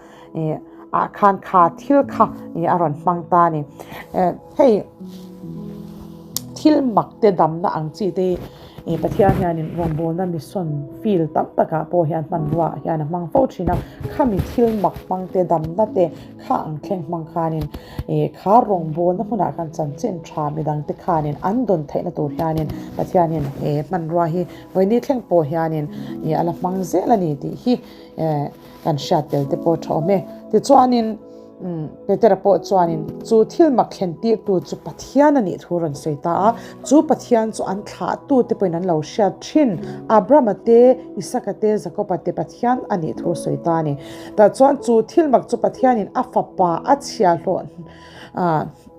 ah khan kha thil kha a rawn hmang ta a ni. Hei thil mak te damna ang chi te hi Pathian hianin rawngbawlna mission field tam takah pawh hian hmanrua hian a hmang fo thin a, khami thil mak hmang te damna te Kha ang thleng hmang khanin ih kha rawngbawlna hmunah khan chanchin tha midangte khanin an dawn theihna tur hianin Pathianin he hmanrua hi vawini thleng pawh hianin ih a la hmang zel a ni tih hi eh kan hriat tel te pawh tha awm e. Tichuanin umm Petera pawh chuanin chu thil mak thlen tirtu chu Pathian a nih thu rawn sawi ta a, chu Pathian chu an thlahtu te pawhin an lo hriat thin Abrahama te, Isaka te, Jakoba te Pathian a nih thu sawi ta a ni. Tah chuan chu thil mak chu Pathianin a fapa a chhiahhlawh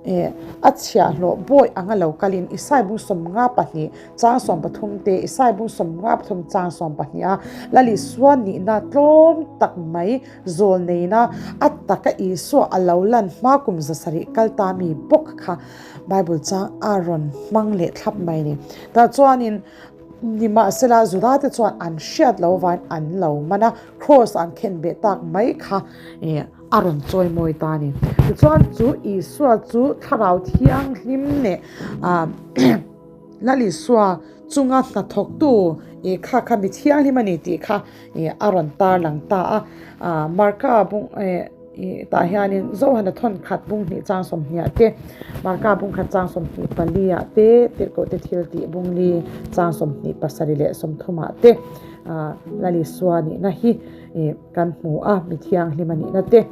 eh a chhiahhlawh bawi anga lo kalin Isai bung 52 chang 13 te Isai bung 53 chang 12 a Lal Isua nihna tlawm tak mai zawl neina a taka Isua a lo lan hma kum 700 kal ta mi bawk kha Bible chang a rawn hmang leh thlap mai ni. Tah chuanin Nimahsela, Judate chuan an hriat lo vain an lo man a, Kraws an khen beh tak mai kha a rawn chawi mawi ta a ni. Tichuan, chu Isua chu Thlarau Thianghlim leh Lal Isua chunga hnathawktu kha kha mi thianghlim a ni tih kha a rawn tarlang ta a. Marka bung. Ih tah hianin Zohana thawn khat bung hnih chang sawmhnih ah te, Marka bung khat chang 24 ah te, Tirhkoh te thil tih bung li chang 27 leh 30 ah te ah Lal Isua nihna hi ih kan hmu a, mi thianghlim a nihna te,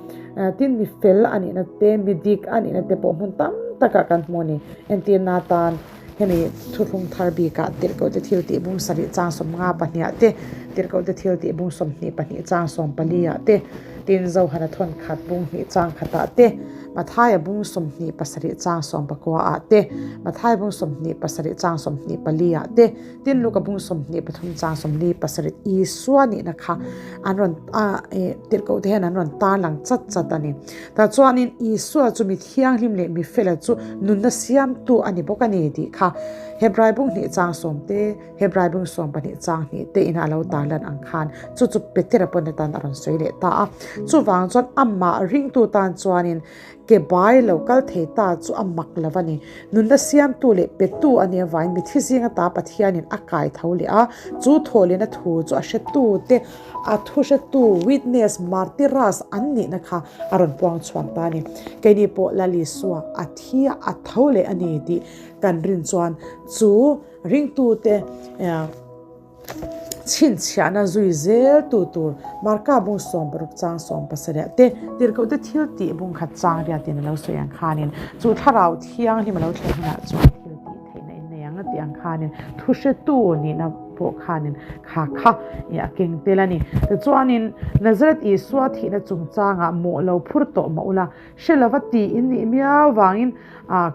tin mi fel a nihna te, mi dik a nihna te pawh hmun tam takah kan hmu a ni. Entirna atan hemi thuthlung thar bikah Tirhkoh te thil tih bung sarih chang 52 ah te, Tirhkoh te thil tih bung 22 chang 14 ah te, Tin, Zohana thawn khat bung hnih chang khatah te, Mathaia bung 27 chang 19 ah te, Mathaia bung 27 chang 24 ah te, tin Luka bung 23 chang 47 Isua nihna kha an rawn a eh tirhkoh te hian an rawn tarlang chat chat a ni. Tah chuanin Isua chu mi thianghlim leh mi fela chu nunna siamtu a ni bawk a ni tih kha Hebrai bung hnih chang sawm te, Hebrai bung 12 chang hnih te ina a lo tarlan ang khan chu chu Petera pawn atan a rawn sawi leh ta a. Chuvang chuan amah ringtu tan chuanin ke bai lo kal thei ta chu a mak lo a ni. Nunna siamtu leh petu a nih avangin mithi zinga ta Pathianin a kai tho leh a, chu thawhlehna thu chu a hretu te, a thu hretu, witness, martyrs, an nihna kha a rawn puang chhuak ta a ni. Keini pawh Lal Isua a thi a, a tho leh a ni tih kan rin chuan chu Ringtute chhinchhiahna zui zel tu tur Marka bung 60 chang 17 te tirhkohte thil tih bung khat chang riatin a lo sawi ang khanin chu thlarau thianghlim a lo thleng hunah chuan thil tih theihna in nei ang a tih ang khan. khanin thuhretu nihna pawh khanin kha kha a keng tel a ni. Tichuanin Nazareth Isua thihna chungchangah mawh lo phur tawh mah ula, Hre lova ti in nih miau vangin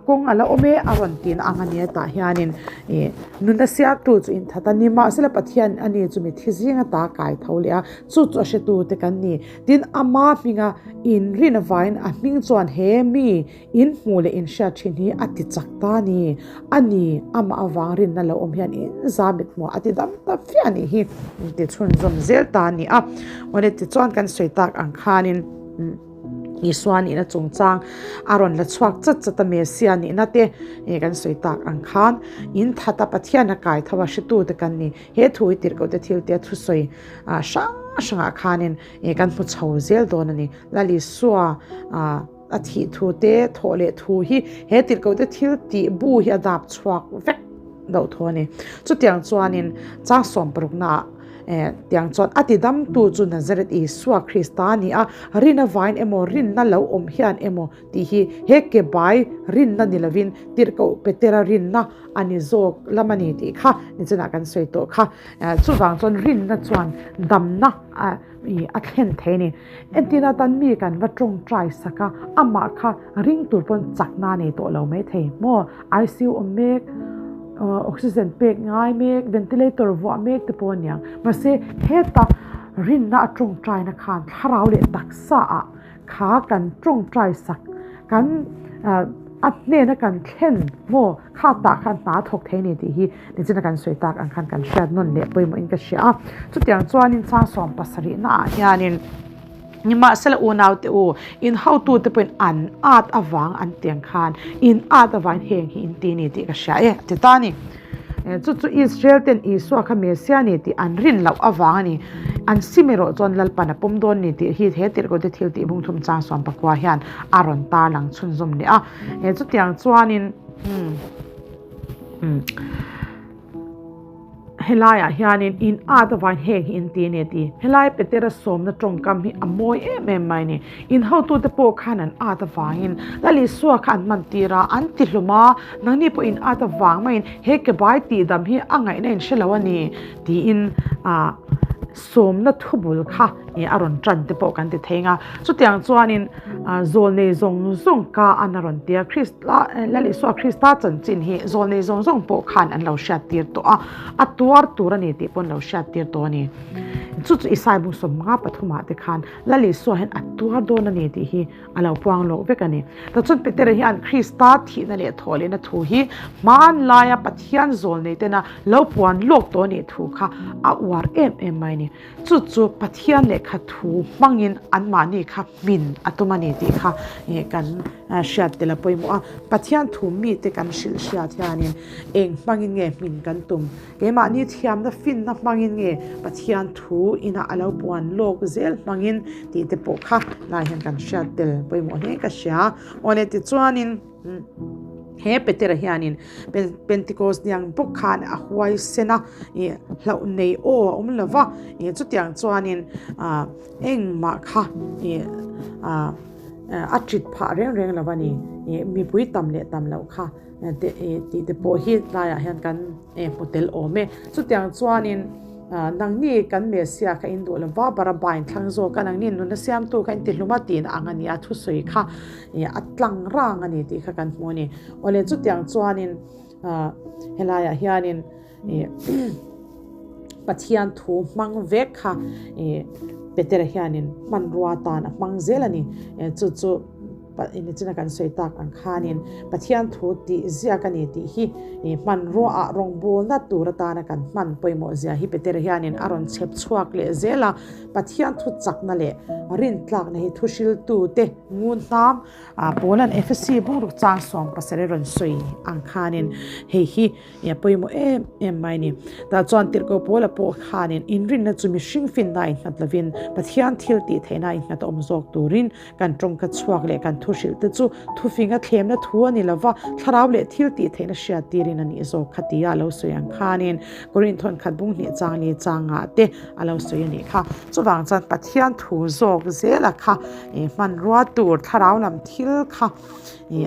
kawng a la awm e a rawn tihna ang a ni a tah hianin ih nuna siamtu chu inthat a ni mahsela Pathian a ni chu mithi zinga ta kai tho leh a chu chu a hretu te kan ni tin ama hminga inrin avangin a hming chuan he mi in hmuh leh inhriat thin hi a ti chak ta a ni a ni amah avang rinna lo awm hian in za mit hmuh a ti dam ta fiah a nih hi ti chhunzawm zel ta a ni a awle tichuan kan sawi tak ang khanin. Isua nihna chungchang a rawn la chhuak chat chat a, Messia nihna te ih kan sawi tak ang khan in that a Pathian a kai tho a hretu te kan ni. He thu hi tirhkoh te thil te a thusawi ah hrang hrangah khanin ih kan hmu chho zel dawn a ni. Lal Isua ah a thih thu te thawh leh thu hi he tirhkoh te thil tih bu hi a dap chhuak vek deuh tho a ni. Chutiang chuanin chang sawmparuknaah Eh, tiang chuan a tidamtu chu Nazareth Isua Krista a ni a, rin avain emaw rinna lo awm hian emaw tih hi he ke bai rinna ni lovin tirhkoh Petera rinna a ni zawk lam a ni tih kha nichinah kan sawi tawh kha. Eh, chuvang chuan rinna chuan damna a ih a thlen thei a ni. Entirna atan mi kan va tawngtai sak a, amah kha ring tur pawn chakna a nei tawh lo mai thei maw? ICU awm mek, oxygen pek ngai mek, ventilator vuah mek te pawh a niang. Mahse, heta rinna a tawngtaina khan thlarau leh taksa ah kha kan tawngtai sak, kan a hnena kan thlen maw? Kha tah khan hna a thawk thei a ni tih hi nichina kan sawi tak ang khan kan hriat nawn leh pawimawhin ka hria a. Chutiang chuanin chang sawm pasarihnaah hianin nimahsela unaute u, in hotute pawhin an at avang an ti ang khan in at avangin heng hi in ti a ni tih ka hria e a ti ta a ni. Chu chu Israel ten Isua kha Messiah a ni tih an rin loh avang a ni. An sim erawh chuan Lalpan a pawm dawn ni tih hi he tirhkohte thil tih bung thum chang sawm pakua hian a rawn tarlang chhunzawm leh a. Chutiang chuanin helaiah hianin in at avangin heng hi in ti a ni a ti. Helai Petera sawmna tawngkam hi a mawi em em mai a ni. In hotute pawh khan an at avangin Lal Isua kha an hman tir a, an ti hlum a, nangni pawh in at avang maiin he kebai tihdam hi a ngaihna in hre lo a ni tiin ah Sawmna thubul kha ih a rawn tan te pawh kan ti thei ang a, chutiang chuanin zawlnei zawng zawng ka an a rawn ti a, Krista Lal Isua Krista chanchin hi zawlnei zawng zawng pawh khan an lo hriat tir tawh a, a tuar tur a ni tih pawh an lo hriat tir tawh a ni. Chu chu Isai bung sawmnga pathumah te khan Lal Isua hian a tuar dawn a ni tih hi a lo puang lawk vek a ni. Tichuan Petera hian Krista thihna leh thawhlehna thu hi hmanlaia Pathian zawlnei tena lo puan lawk tawh a nih thu kha a uar em em mai a ni. Chu chu Pathian lehkha thu hmangin anmahni kha hmin a tum a ni tih kha kan hriat tel a pawimawh a. Pathian thu mite kan hrilh hriat hianin eng hmangin nge hmin kan tum? Keimahni thiamna finna hmangin nge Pathian thu ina a lo puan lawk zel hmangin tih te pawh kha lai hian kan hriat tel pawimawh hle ka hria. Awle tichuanin he Petera hianin Pentecost niang bawk khan a huaisen a, ih hlauh nei aw a awm lo va, ih chutiang chuanin ah engmah kha ih ah a tit phah reng reng lo a ni, ih mipui tam leh tam loh kha. Tih te pawh hi tlaiah hian kan hmu tel awm e. Chutiang chuanin nangni kan Messiah kha in duh lova Barabba in thlang zawk a, nangni nunna siamtu kha in ti hlum a tihna ang a ni a, thusawi kha a tlang rang a ni tih kha kan hmu a ni. Awle chutiang chuanin helaiah hianin Pathian thu hmang vek kha Petera hianin hmanrua tan a hmang zel a ni. Chu chu. Nichin a kan sawi tak ang khanin Pathian thu tih ziak a ni tih hi hmanruaah rawngbawlna tur atana kan hman pawimawh zia hi Petera hianin a rawn chhep chhuak leh zel a. Pathian thu chakna leh rintlakna hi thuhriltute ngun hnam Paula'n Efesi bungruk chang 70 rawn sawi ang khanin hei hi a pawimawh em em mai a ni. Tah chuan tirhkoh Paula pawh khanin inrinna chu mihring finna a innghat lovin Pathian thil tih theihna a innghat awm zawk turin Kan tawngka chhuak leh kan thu hrilh te chu thufinga thlemna thu a ni lo va, thlarau leh thil tih theihna hriat tirin a nih zawk kha tia a lo sawi ang khanin Korinth thawn khat bung hnih chang leh changah te a lo sawi a nih kha. Chuvang chuan Pathian thu zawk zela kha hmanrua tur thlarau lam thil kha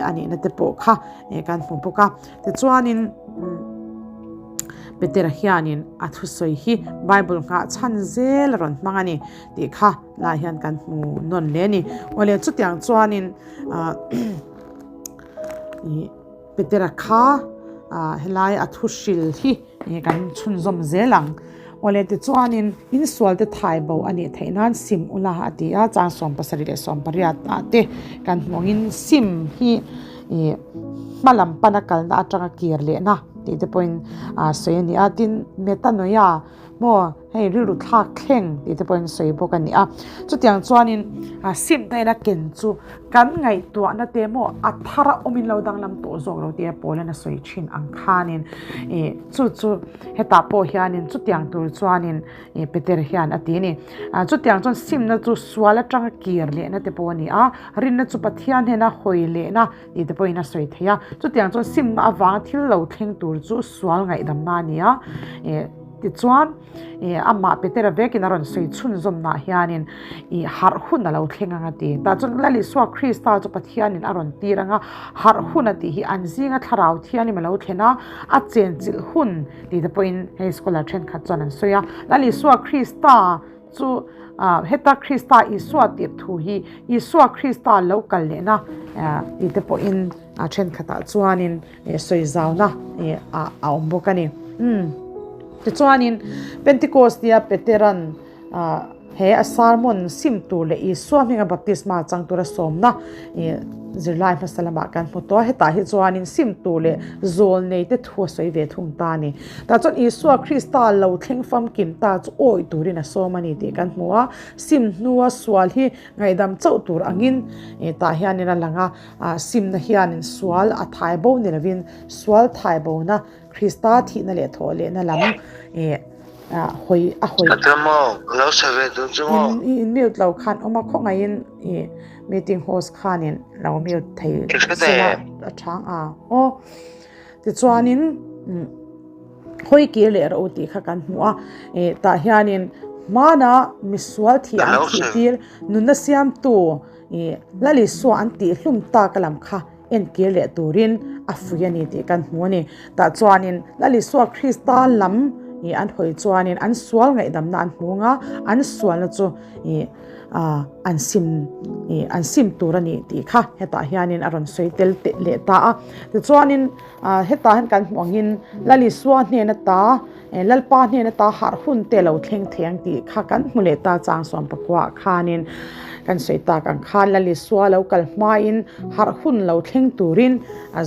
a nihna te pawh kha kan hmu bawk a. Tichuanin. Petera hianin a thusawi hi Bible nghah chhan zel a rawn hmang a ni tih kha lai hian kan hmu nawn hle a ni. Awle chutiang chuanin ah ih Petera kha ah helai a thu hril hi kan chhunzawm zel ang. Awle tichuanin insual te thai bo a nih theih nan sim ula a ti a, chang 78 ah te kan hmu angin sim hi ih hma lam pana kalna atanga kir lehna tih te pawhin ah sawi a ni a, tin metanoia maw hei rilru thlak thleng tih te pawhin sawi bawk a ni a, chutiang chuanin ah sim te ina ken chu kan ngaihtuahna te maw a thar a awmin lo danglam tawh zawk lo tia pawl in a sawi thin ang khanin ih chu chu hetah pawh hianin chutiang tur chuanin ih Peter hian a ti a ni ah chutiang chuan simna chu sual atanga kir lehna te pawh a ni a rinna chu Pathian hnena hawi lehna tih te pawhin a sawi thei a chutiang chuan simna avanga thil lo thleng tur chu sual ngaihdamna a ni a ih tichuan ih amah Petera vekin a rawn sawi chhunzawmnah hianin ih harh hun a lo thleng ang a ti tah chuan Lal Isua Krista chu Pathianin a rawn tir ang a harh hun a tih hi an zinga thlarau thianghlim a lo thlen a a chenchilh hun tih te pawhin hei scholar thenkhat chuan an sawi a Lal Isua Krista Chu heta Krista Isua tih thu hi Isua Krista lo kal lehna tih te pawhin a thenkhatah chuanin sawi zauna a awm bawk a ni. Tichuanin Pentecost nia Peteran he a sermon sim tur leh Isua hminga baptisma chang tura sawmna zirlai hmasa lamah kan hmu tawh a, hetah hi chuanin sim tur leh zawlnei te thu a sawi ve thung ta a ni. Tah chuan Isua Krista lo thleng famkim ta chu awih turin a sawm a ni tih kan hmu a, sim hnua sual hi ngaihdam chauh tur angin tah hianin a lang a, simna hianin sual a thai bo ni lovin sual thai bona Krista thihna leh thawh lehna lam hawi a hawi. Ka tel maw? Ka lo sawi ve duh chu maw? In mute lo khan awm a, khawngaihin meeting host khanin lo mute thei sela a chang a aw. Tichuanin hawi kir leh rawh u tih kha kan hmu a, tah hianin hmana misual thih an thih tir nunna siamtu Lal Isua an tih hlum tak a lam kha en kir leh turin a fuih a ni tih kan hmu a ni. Tah chuanin Lal Isua Krista lam an hawi chuanin an sual ngaihdamna an hmu ang a, an sualna chu an sim an sim tur a ni tih kha hetah hianin a rawn sawi tel teh leh ta a. Tichuanin hetah hian kan hmuh angin Lal Isua hnen ata Lalpa hnen ata harh hun te lo thleng thei ang tih kha kan hmu leh ta chang sawm pakua ah khanin kan sawi tak ang khan Lal Isua lo kal hmain harh hun lo thleng turin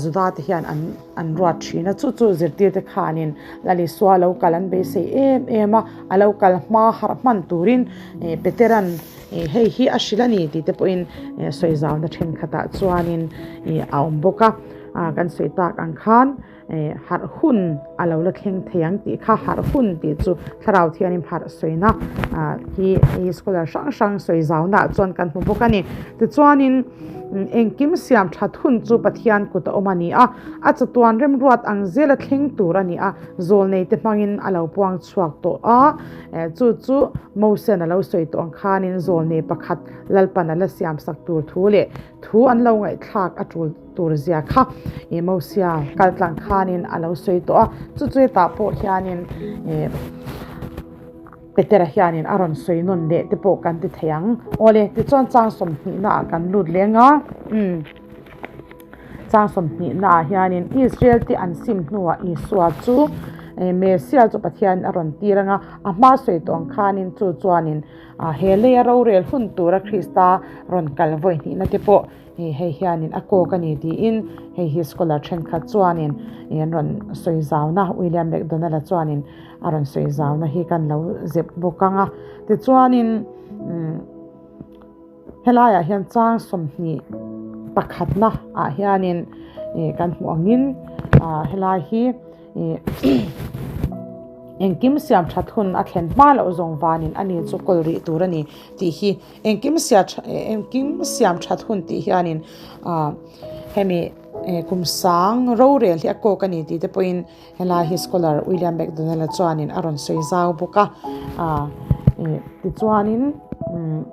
Juda te hian an an ruat thin a, chu chu zirtirte khanin Lal Isua lo kal an beisei em em a, a lo kal hma harh hman turin Peteran hei hi a hrilh a ni tih te pawhin sawi zauna thenkhatah chuanin a awm bawk a, kan sawi tak ang khan harh hun a lo la thleng thei ang tih kha harh hun tih chu Thlarau Thianghlim harh sawina hi scholar hrang hrang sawi zauna chuan kan hmu bawk a ni. Tichuanin. Engkim siam that hun chu Pathian kut a awm a ni a, a chatuan remruat ang zela thleng tur a ni a, zawlneite hmangin a lo puang chhuak tawh a, chu chu Mosean a lo sawi tawh ang khanin zawlnei pakhat Lalpan a la siam sak tur thu leh thu an lo ngaihthlak a tul tur zia kha Mosia kaltlang khanin a lo sawi tawh a, chu chu hetah pawh hianin Petera hianin a rawn sawi nawn leh te pawh kan ti thei ang. Awle, tichuan chang sawmhnihna ah kan lut leng a, umm chang sawmhnihna ah hianin Israel te an sim hnuah Isua chu Messiah chu Pathianin a rawn tir ang a, a hma sawi tawh ang khanin chu chuanin he leia rorel hun tura Krista rawn kal vawi hnihna te pawh Hei hianin a kawk a ni tiin hei hi scholar thenkhat chuanin an rawn sawi zauna William McDonald-a chuanin a rawn sawi zauna hi kan lo zep bawk ang a. Tichuanin helaiah hian chang 20 pakhatna ah hianin kan hmuh angin helai hi engkim siam that hun a thlen hma loh zawng vanin a ni chu kawl rih tur a ni tih hi Engkim sia engkim siam that hun tih hianin ah hemi kum sang rorel hi a kawk a ni tih te pawhin helai hi scholar William McDonald-a chuanin a rawn sawi zau bawk a ah tichuanin umm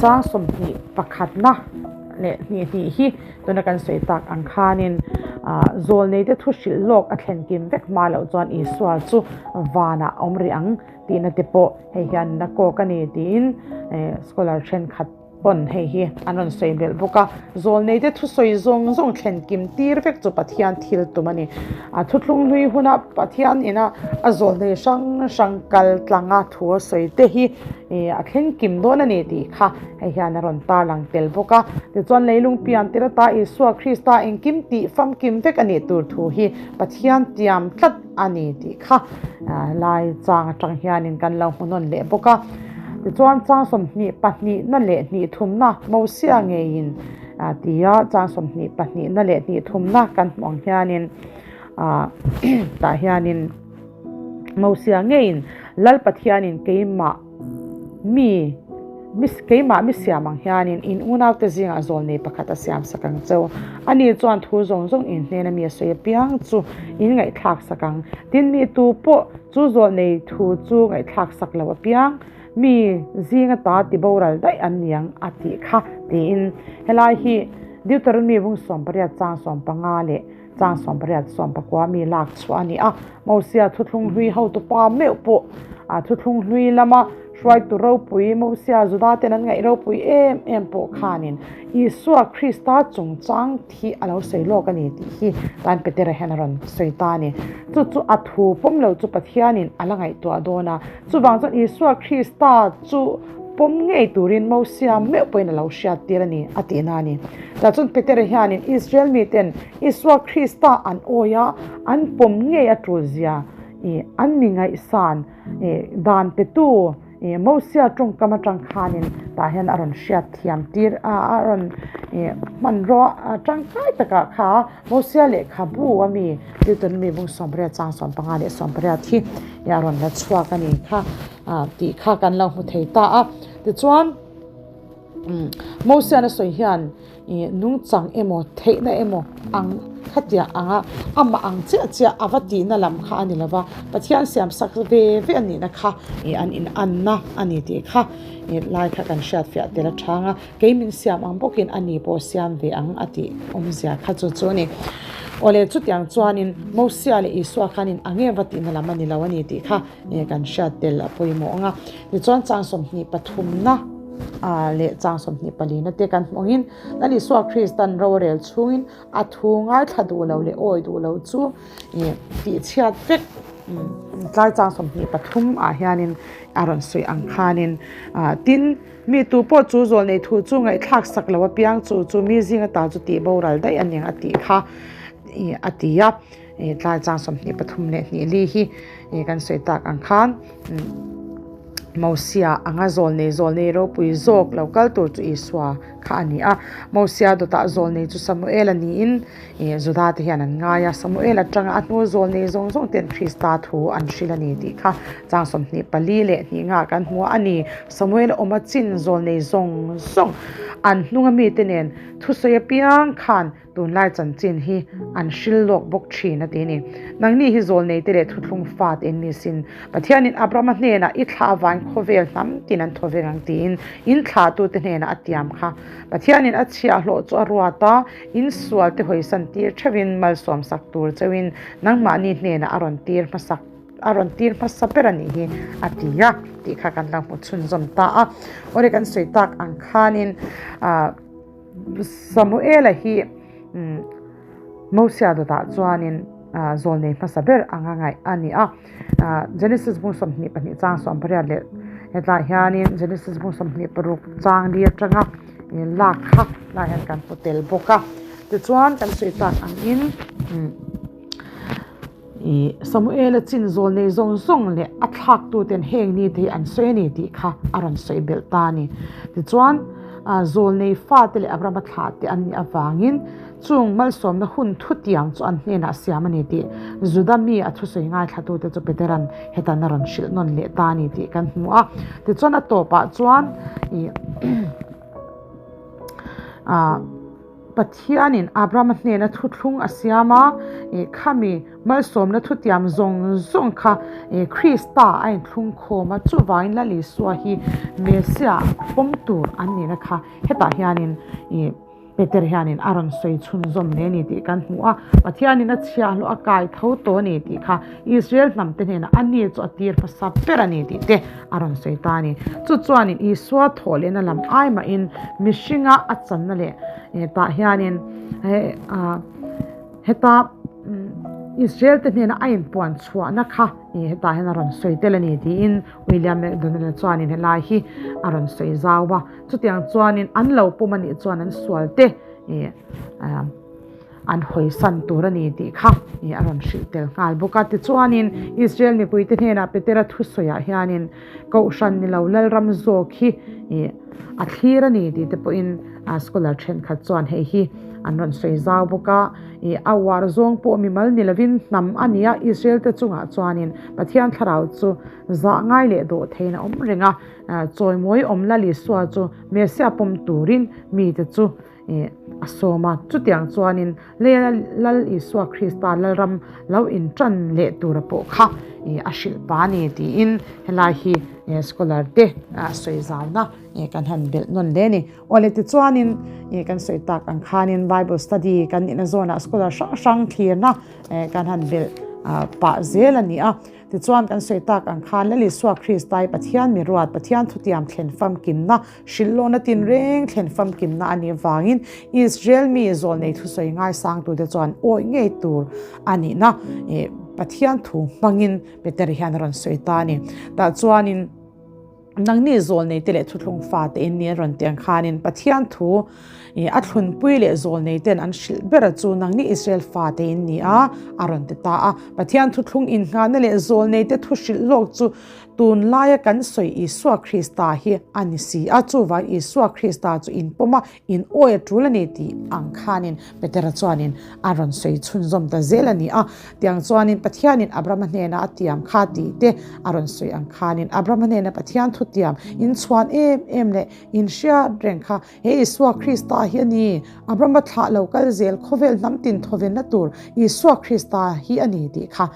chang 21 pakhatna leh hnih hnih hi tuna kan sawi tak ang khanin. Zawlneite thu hrilh lawk a thlen kim vek hma loh chuan Isua chu vanah a awm rih ang tihna te pawh hei hian a kawk a ni tiin scholar thenkhat pawn hei hi an rawn sawi belh bawk a. Zawlneite thusawi zawng zawng thlen kim tir vek chu Pathian thil tum a ni. A thuthlung hlui huna Pathian ina a zawlnei hrang hrang kal tlanga thu a sawi te hi a thleng kim dawn a ni tih kha hei hian a rawn tarlang tel bawk a. Tichuan leilung pian tir ata Isua Krista engkim tih famkim vek a nih tur thu hi Pathian tiam tlat a ni tih kha lai chang atang hianin kan lo hmu nawn leh bawk a. Tichuan chang 22na leh hnih thumna Mosia ngeiin tia chang 22na leh hnih thumna kan hmuh ang hianin tah hianin Mosia ngeiin Lal Pathianin keimah mi keimah mi siam ang hianin in unaute zingah zawlnei pakhat a siam sak ang cheu. Ani chuan thu zawng zawng in hnena mi a sawi apiang chu in ngaihthlak sak ang. Tin mi tu pawh chu zawlnei thu chu ngaihthlak sak lo apiang mi zinga ta ti boral daih an ni ang a tih kha tiin helai hi Deuteronomy bung 18 chang 15 leh Chang 18 14 mi lak chhuah a ni a, Mosia thuthlung hlui hotupa meuh pawh a thuthlung hlui lama hruaitu ropui Mosia Juda ten an ngaih ropui em em pawh khanin Isua Krista chungchang thi a lo sawi lawk a ni tih hi tan Petera hian a rawn sawi ta a ni. Chu chu a thu pawm lo chu Pathianin a la ngaihtuah dawn a, chuvang chuan Isua Krista chu Pawm ngei turin Mosia meuh pawhin a lo hriattir a ni, a tihna a ni. Tah chuan Petera hianin Israel miten Isua Krista an awi a, an pawm ngei a tulzia i an mi ngaihsan dan petu Mosia tawngkam atang khanin tah hian a rawn hriatthiam tir a, a rawn hmanraw tangkai takah kha Mosia lehkhabu a mi Deuteronomy bung 18 chang 15 leh 18 hi a rawn la chhuak a ni kha. Tih kha kan lo hmu thei ta a. Tichuan, Mosian a sawi hian nungchang emaw, theihna emaw ang khatiah anga amah ang chiah chiah a va tihna lam kha a ni lo va, Pathian siam sak ve ve a nihna kha an inanna a ni tih kha lai kha kan hriatfiah tel a chang a. Kei min siam ang bawkin a ni pawh siam ve ang a tih awmzia kha chu chu a ni. Awle, chutiang chuanin Mosia leh Isua khanin ang em va tihna lam a ni lo a ni tih kha kan hriat tel a pawimawh ang a. Tichuan chang 23na leh chang 24na te kan hmuh angin Lal Isua Kristan rorel chhungin a thu ngaithla duh lo leh awi duh lo chu tihchhiat vek tlai chang 23 ah hianin a rawn sawi ang khanin tin mi tu pawh chu zawlnei thu chu ngaihthlak sak lo apiang chu chu mi zinga ta chu tih boral daih a ni ang a tih kha a ti a. Tlai chang 23 leh hnih li hi kan sawi tak ang khan Mosia anga zawlnei zawlnei ropui zawk lo kal tur chu Isua kha a ni a. Mosia dawtah zawlnei chu Samuel a niin Juda te hian an ngai a. Samuel atanga a hnu zawlnei zawng zawng ten Krista thu an hrilh a ni tih kha chang 24 leh hnih ngah kan hmu a ni. Samuel awma chin zawlnei zawng zawng an hnunga mite nen thusawi apiang khan Tunlai chanchin hi an hril lawk bawk thin a ti a ni. Nangni hi zawlnei te leh thuthlung fa te in ni sin. Pathianin Abrahama hnenah i thlah avain khawvel hnam tin an thaw vek ang tiin in thlahtute hnenah a tiam kha. Pathianin a chhiahhlawh chu a ruat a, in sual te hawisan tir theuhin malsawm sak tur cheuhin nangmahni hnenah a rawn tir hmasak a rawn tir hmasa ber a nih hi a ti a tih kha kan la hmu chhunzawm ta a. Awle kan sawi tak ang khanin ah. Samuela hi Mosia dawtah chuanin zawlnei hmasa ber anga ngaih a ni a. Genesis bung 22 chang 18 leh hetlaiah hianin Genesis bung 26 chang li atanga lak kha lai hian kan hmu tel bawk a. Tichuan kan sawi tak angin Ih, Samuela chin zawlnei zawng zawng leh a thlaktuten heng ni te hi an sawi a ni tih kha a rawn sawi belh ta a ni. Tichuan, zawlnei fate leh Abrahama thlah te an nih avangin chung malsawmna hun thutiang chu an hnenah siam a ni tih Juda mi a thusawi ngaithlatute chu Petera'n hetan a rawn hrilh nawn leh ta a ni tih kan hmu a. Tichuan, a tawpah chuan ih, ah, Pathianin Abrahama hnena thuthlung a siam a, khami malsawmna thutiam zawng zawng kha Krista a inthlung khawm a, chuvangin Lal Isua hi Messiah pawm tur an nihna kha hetah hianin. Peter hianin a rawn sawi chhunzawm leh a ni tih kan hmu a. Pathianin a chhiahhlawh a kai tho tawh a ni tih kha Israel hnamte hnenah a ni chu a tir hmasa ber a ni tih te a rawn sawi ta a ni. Chu chuanin Isua thawh lehna lam ai mahin mihringa a channa leh tah hianin heta Israel te hnena a inpuan chhuahna kha hetah hian a rawn sawi tel a ni tiin William MacDonald-a chuanin helai hi a rawn sawi zau a. Chutiang chuanin an lo pawm a nih chuan an sual te an hawisan tur a ni tih kha a rawn hrilh tel nghal bawk a. Tichuanin Israel mipuite hnenah Petera thusawiah hianin Kohhran ni lo Lalram zawk hi a thlir a ni tih te pawhin scholar thenkhat chuan hei hi an rawn sawi zau bawk a. A uar zawng pawh mimal ni lovin hnam a ni a, Israel te chungah chuanin Pathian thlarau chu zah ngai leh dawh theiin a awm reng a. Chawimawi awm Lal Isua chu Messiah pawm turin mite chu a sawm a. Chutiang chuanin Leia Lal Isua Krista Lalram lo intan leh tura pawh kha a hrilh pa a ni tiin helai hi scholar te sawi zauna kan han belh nawn hle a ni. Awle tichuanin kan sawi tak ang khanin Bible study kan nihna zawnah scholar hrang hrang thlirna kan han belh pah zel a ni a. Tichuan kan sawi tak ang khan Lal Isua Krista hi Pathian mi ruat, Pathian thutiam thlen famkimna, hrilhlawhna tinreng thlen famkimna a nih avangin Israel mi zawlnei thusawi ngaisangtute chuan awih ngei tur a nihna Pathian thu hmangin Peter hian a rawn sawi ta a ni. Tah chuanin. Nangni zawlneite leh thuthlung fate in ni a rawn tih ang khanin Pathian thu a thlunpui leh zawlneiten an hrilh ber a chu nangni Israel fate in ni a, a rawn ti ta a. Pathian thuthlung innghahna leh zawlneite thu hrilh lawk chu tunlaia kan sawi Isua Krista hi a ni si a, chuvang Isua Krista chu inpawm a, In awi a tul a ni tih ang khanin Petera chuanin a rawn sawi chhunzawm ta zel a ni a. Tiang chuanin Pathianin Abrahama hnena a tiam kha tih te a rawn sawi ang khanin Abrahama hnena Pathian thutiam inchhuan em em leh inhriat reng kha he Isua Krista hi a ni, Abrahama thlah lo kal zel khawvel hnam tin thawvenna tur Isua Krista hi a ni tih kha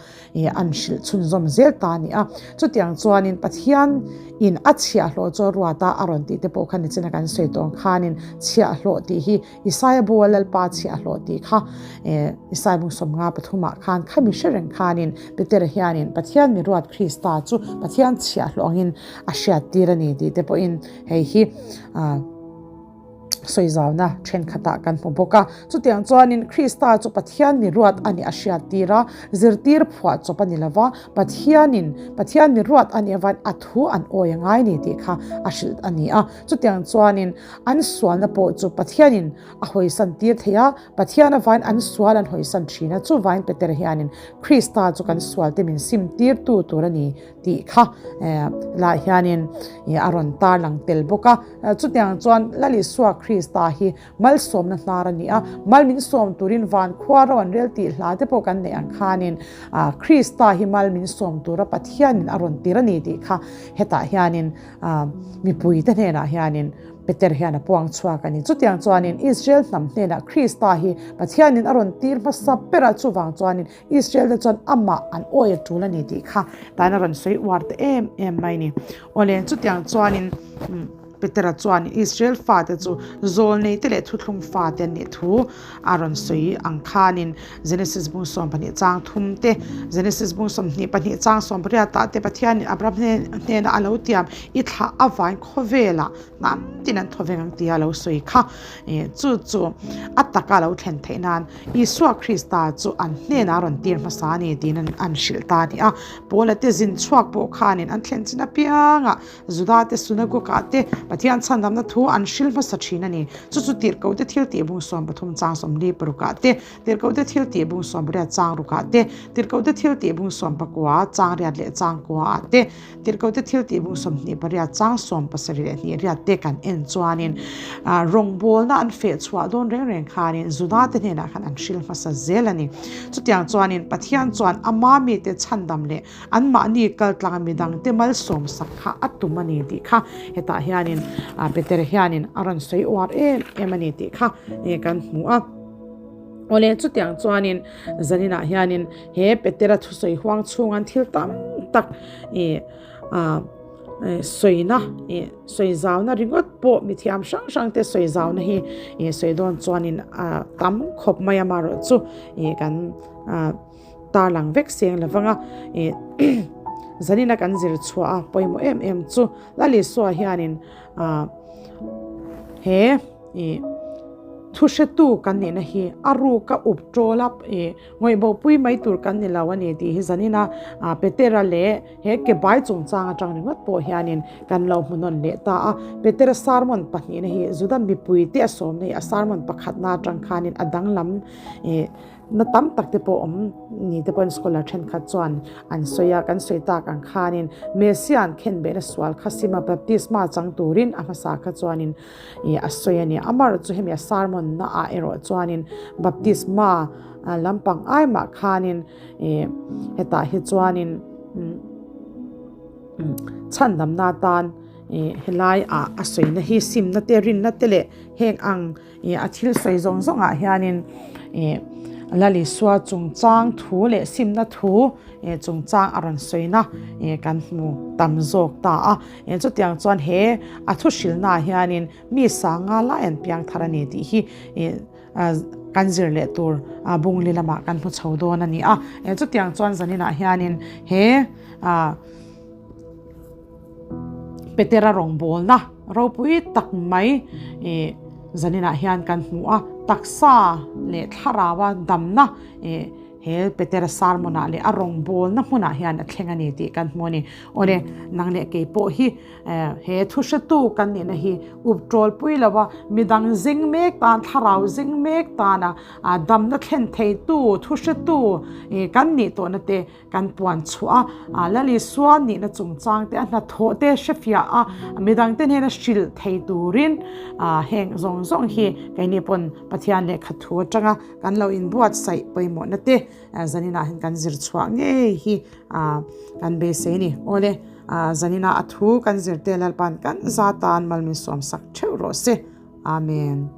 an hrilh chhunzawm zel ta a ni a. Chutiang chuanin Pathian in a chhiahhlawh chu a ruat a, a rawn tih te pawh kha nichina kan sawi tawh ang khanin chhiahhlawh tih hi Isaia bua Lalpa chhiahhlawh tih kha Isaia bung 53 ah khan khami hre reng khanin Petera hianin Pathian mi ruat Krista chu Pathian chhiahhlawh angin a hriattir a ni tih te pawhin hei hi Sawizauna thenkhatah kan hmu bawk a. Chutiang chuanin Krista chu Pathian mi ruat a nih a hriattir a, zirtir phuah chawp a ni lo va, Pathianin Pathian mi ruat a nih avangin a thu an awi a ngai ni tih kha a hrilh a ni a. Chutiang chuanin an sualna pawh chu Pathianin a hawisan tir thei a, Pathian avangin an sual an hawisan thin a, chuvangin Petera hianin Krista chu kan sualte min sim tirtu tur a ni tih kha lah hianin a rawn tarlang tel bawk a. Chutiang chuan Lal Isua Krista hi malsawmna hnar a ni a, mal min sawm turin van khua ro an rel tih hla te pawh kan neih ang khanin Krista hi mal min sawm tura Pathianin a rawn tir a ni tih kha hetah hianin mipuite hnenah hianin Peter hian a puang chhuak a ni. Chutiang chuanin Israel hnam hnenah Krista hi Pathianin a rawn tir hmasa ber a, chuvang chuanin Israel te chuan amah an awi a tul a ni tih kha tan a rawn sawi uar ta em em mai ni. Awle, chutiang chuanin Petera chuan Israel fate chu zawlnei te leh thuthlung fate an nih thu a rawn sawi ang khanin Genesis bung 12 chang thum te, Genesis bung 22 chang 18 ah te Pathianin Abraham hnena a lo tiam i thlah avain khawvelah hnam tin an thaw veng ang tia a lo sawi kha. Chu chu a taka lo thlen theih nan Isua Krista chu an hnenah a rawn tir hmasa a ni tiin an hrilh ta a ni a. Paula te zin chhuak pawh khanin an thlen chin apiangah Juda te synagogue-ah te Pathian chhandamna thu an hrilh hmasa thin a ni. Chu chu tirhkohte thil tih bung 13 chang 46 ah te, tirhkohte thil tih bung 18 chang rukah te, tirhkohte thil tih bung 19 chang riat leh chang kua ah te, Tirhkohte thil tih bung 28 chang 72 leh hnih riat te kan en chuanin rawngbawlna an feh chhuah dawn reng reng khanin Juda te hnenah khan an hrilh hmasa zel a ni. Chutiang chuanin Pathian chuan ama mite chhandam leh anmahni kaltlanga midangte malsawmsak kha a tum a ni tih kha hetah hianin Peter hianin a rawn sawi uar em em a ni tih kha kan hmu a. Awle chutiang chuanin zaninah hianin he Petera thusawi huang chhungan thil tam tak i a sawina ih sawi zauna ringawt pawh mithiam hrang hrang te sawi zauna hi ih sawi dawn chuanin a tam khawp mai a amaherawh chu ih kan ah tarlang vek seng lo vang a ih zanina kan zir chhuah a pawimawh em em chu Lalisua hianin ah he ih thu hretu kan nihna hi a ruk a up tawl a ih Ngawihbawhpui mai tur kan ni lo a ni tih hi zanina Petera leh he ke bai chungchang atang ringawt pawh hianin kan lo hmu nawn leh ta a. Petera sermon pahnihna hi Juda mipuite a sawmna hi a sermon pakhatna atang khanin a danglam na tam tak te pawh awm ni te pawhin scholar thenkhat chuan an sawi a. Kan sawi tak ang khanin Messiah an khenbehna sual kha sima baptisma chang turin a hmasa kha chuanin Ih a sawi a ni. Amaherawh chu hemi a sermon na ah erawh chuanin baptisma lampang ai mah khanin ih hetah hi chuanin chhandamna atan ih helai ah a sawina hi simna te rinna te leh heng ang ih a thil sawi zawng zawng ah hianin ih Lalisua chungchang thu leh simna thu ih chungchang a rawn sawina ih kan hmu tam zawk ta a. Eng chutiang chuan he a thu hrilhnaah hianin mi sanga lai an piang thar a ni tih hi kan zir leh tur bungli lamah kan hmu chho dawn a ni a. Eng chutiang chuan zaninah hianin he Petera rawngbawlna ropui tak mai zaninah hian kan hmu a, taksa leh thlaraua damna He Petera sermon-ah leh a rawngbawlna hmunah hian a thleng a ni tih kan hmu a ni. Awle, nang leh kei pawh hi he thuhretu kan nihna hi up tawlpui lo a, midang zing mek tan, thlarau zing mek tana damna thlen theitu, thuhretu kan nih tawhna te kan puan chhuah a, Lal Isua nihna chungchang te, a hnathawh te hrefiah a, midangte hnena hrilh thei turin heng zawng zawng hi keini pawn Pathian lehkha thu atanga Kan lo inbuatsaih pawimawhna te zaninah hian kan zir chhuah ngei hi kan beisei ni. Awle, zaninah a thu kan zir te Lalpa'n kan za tan mal min sawmsak theuh rawh se. Amen.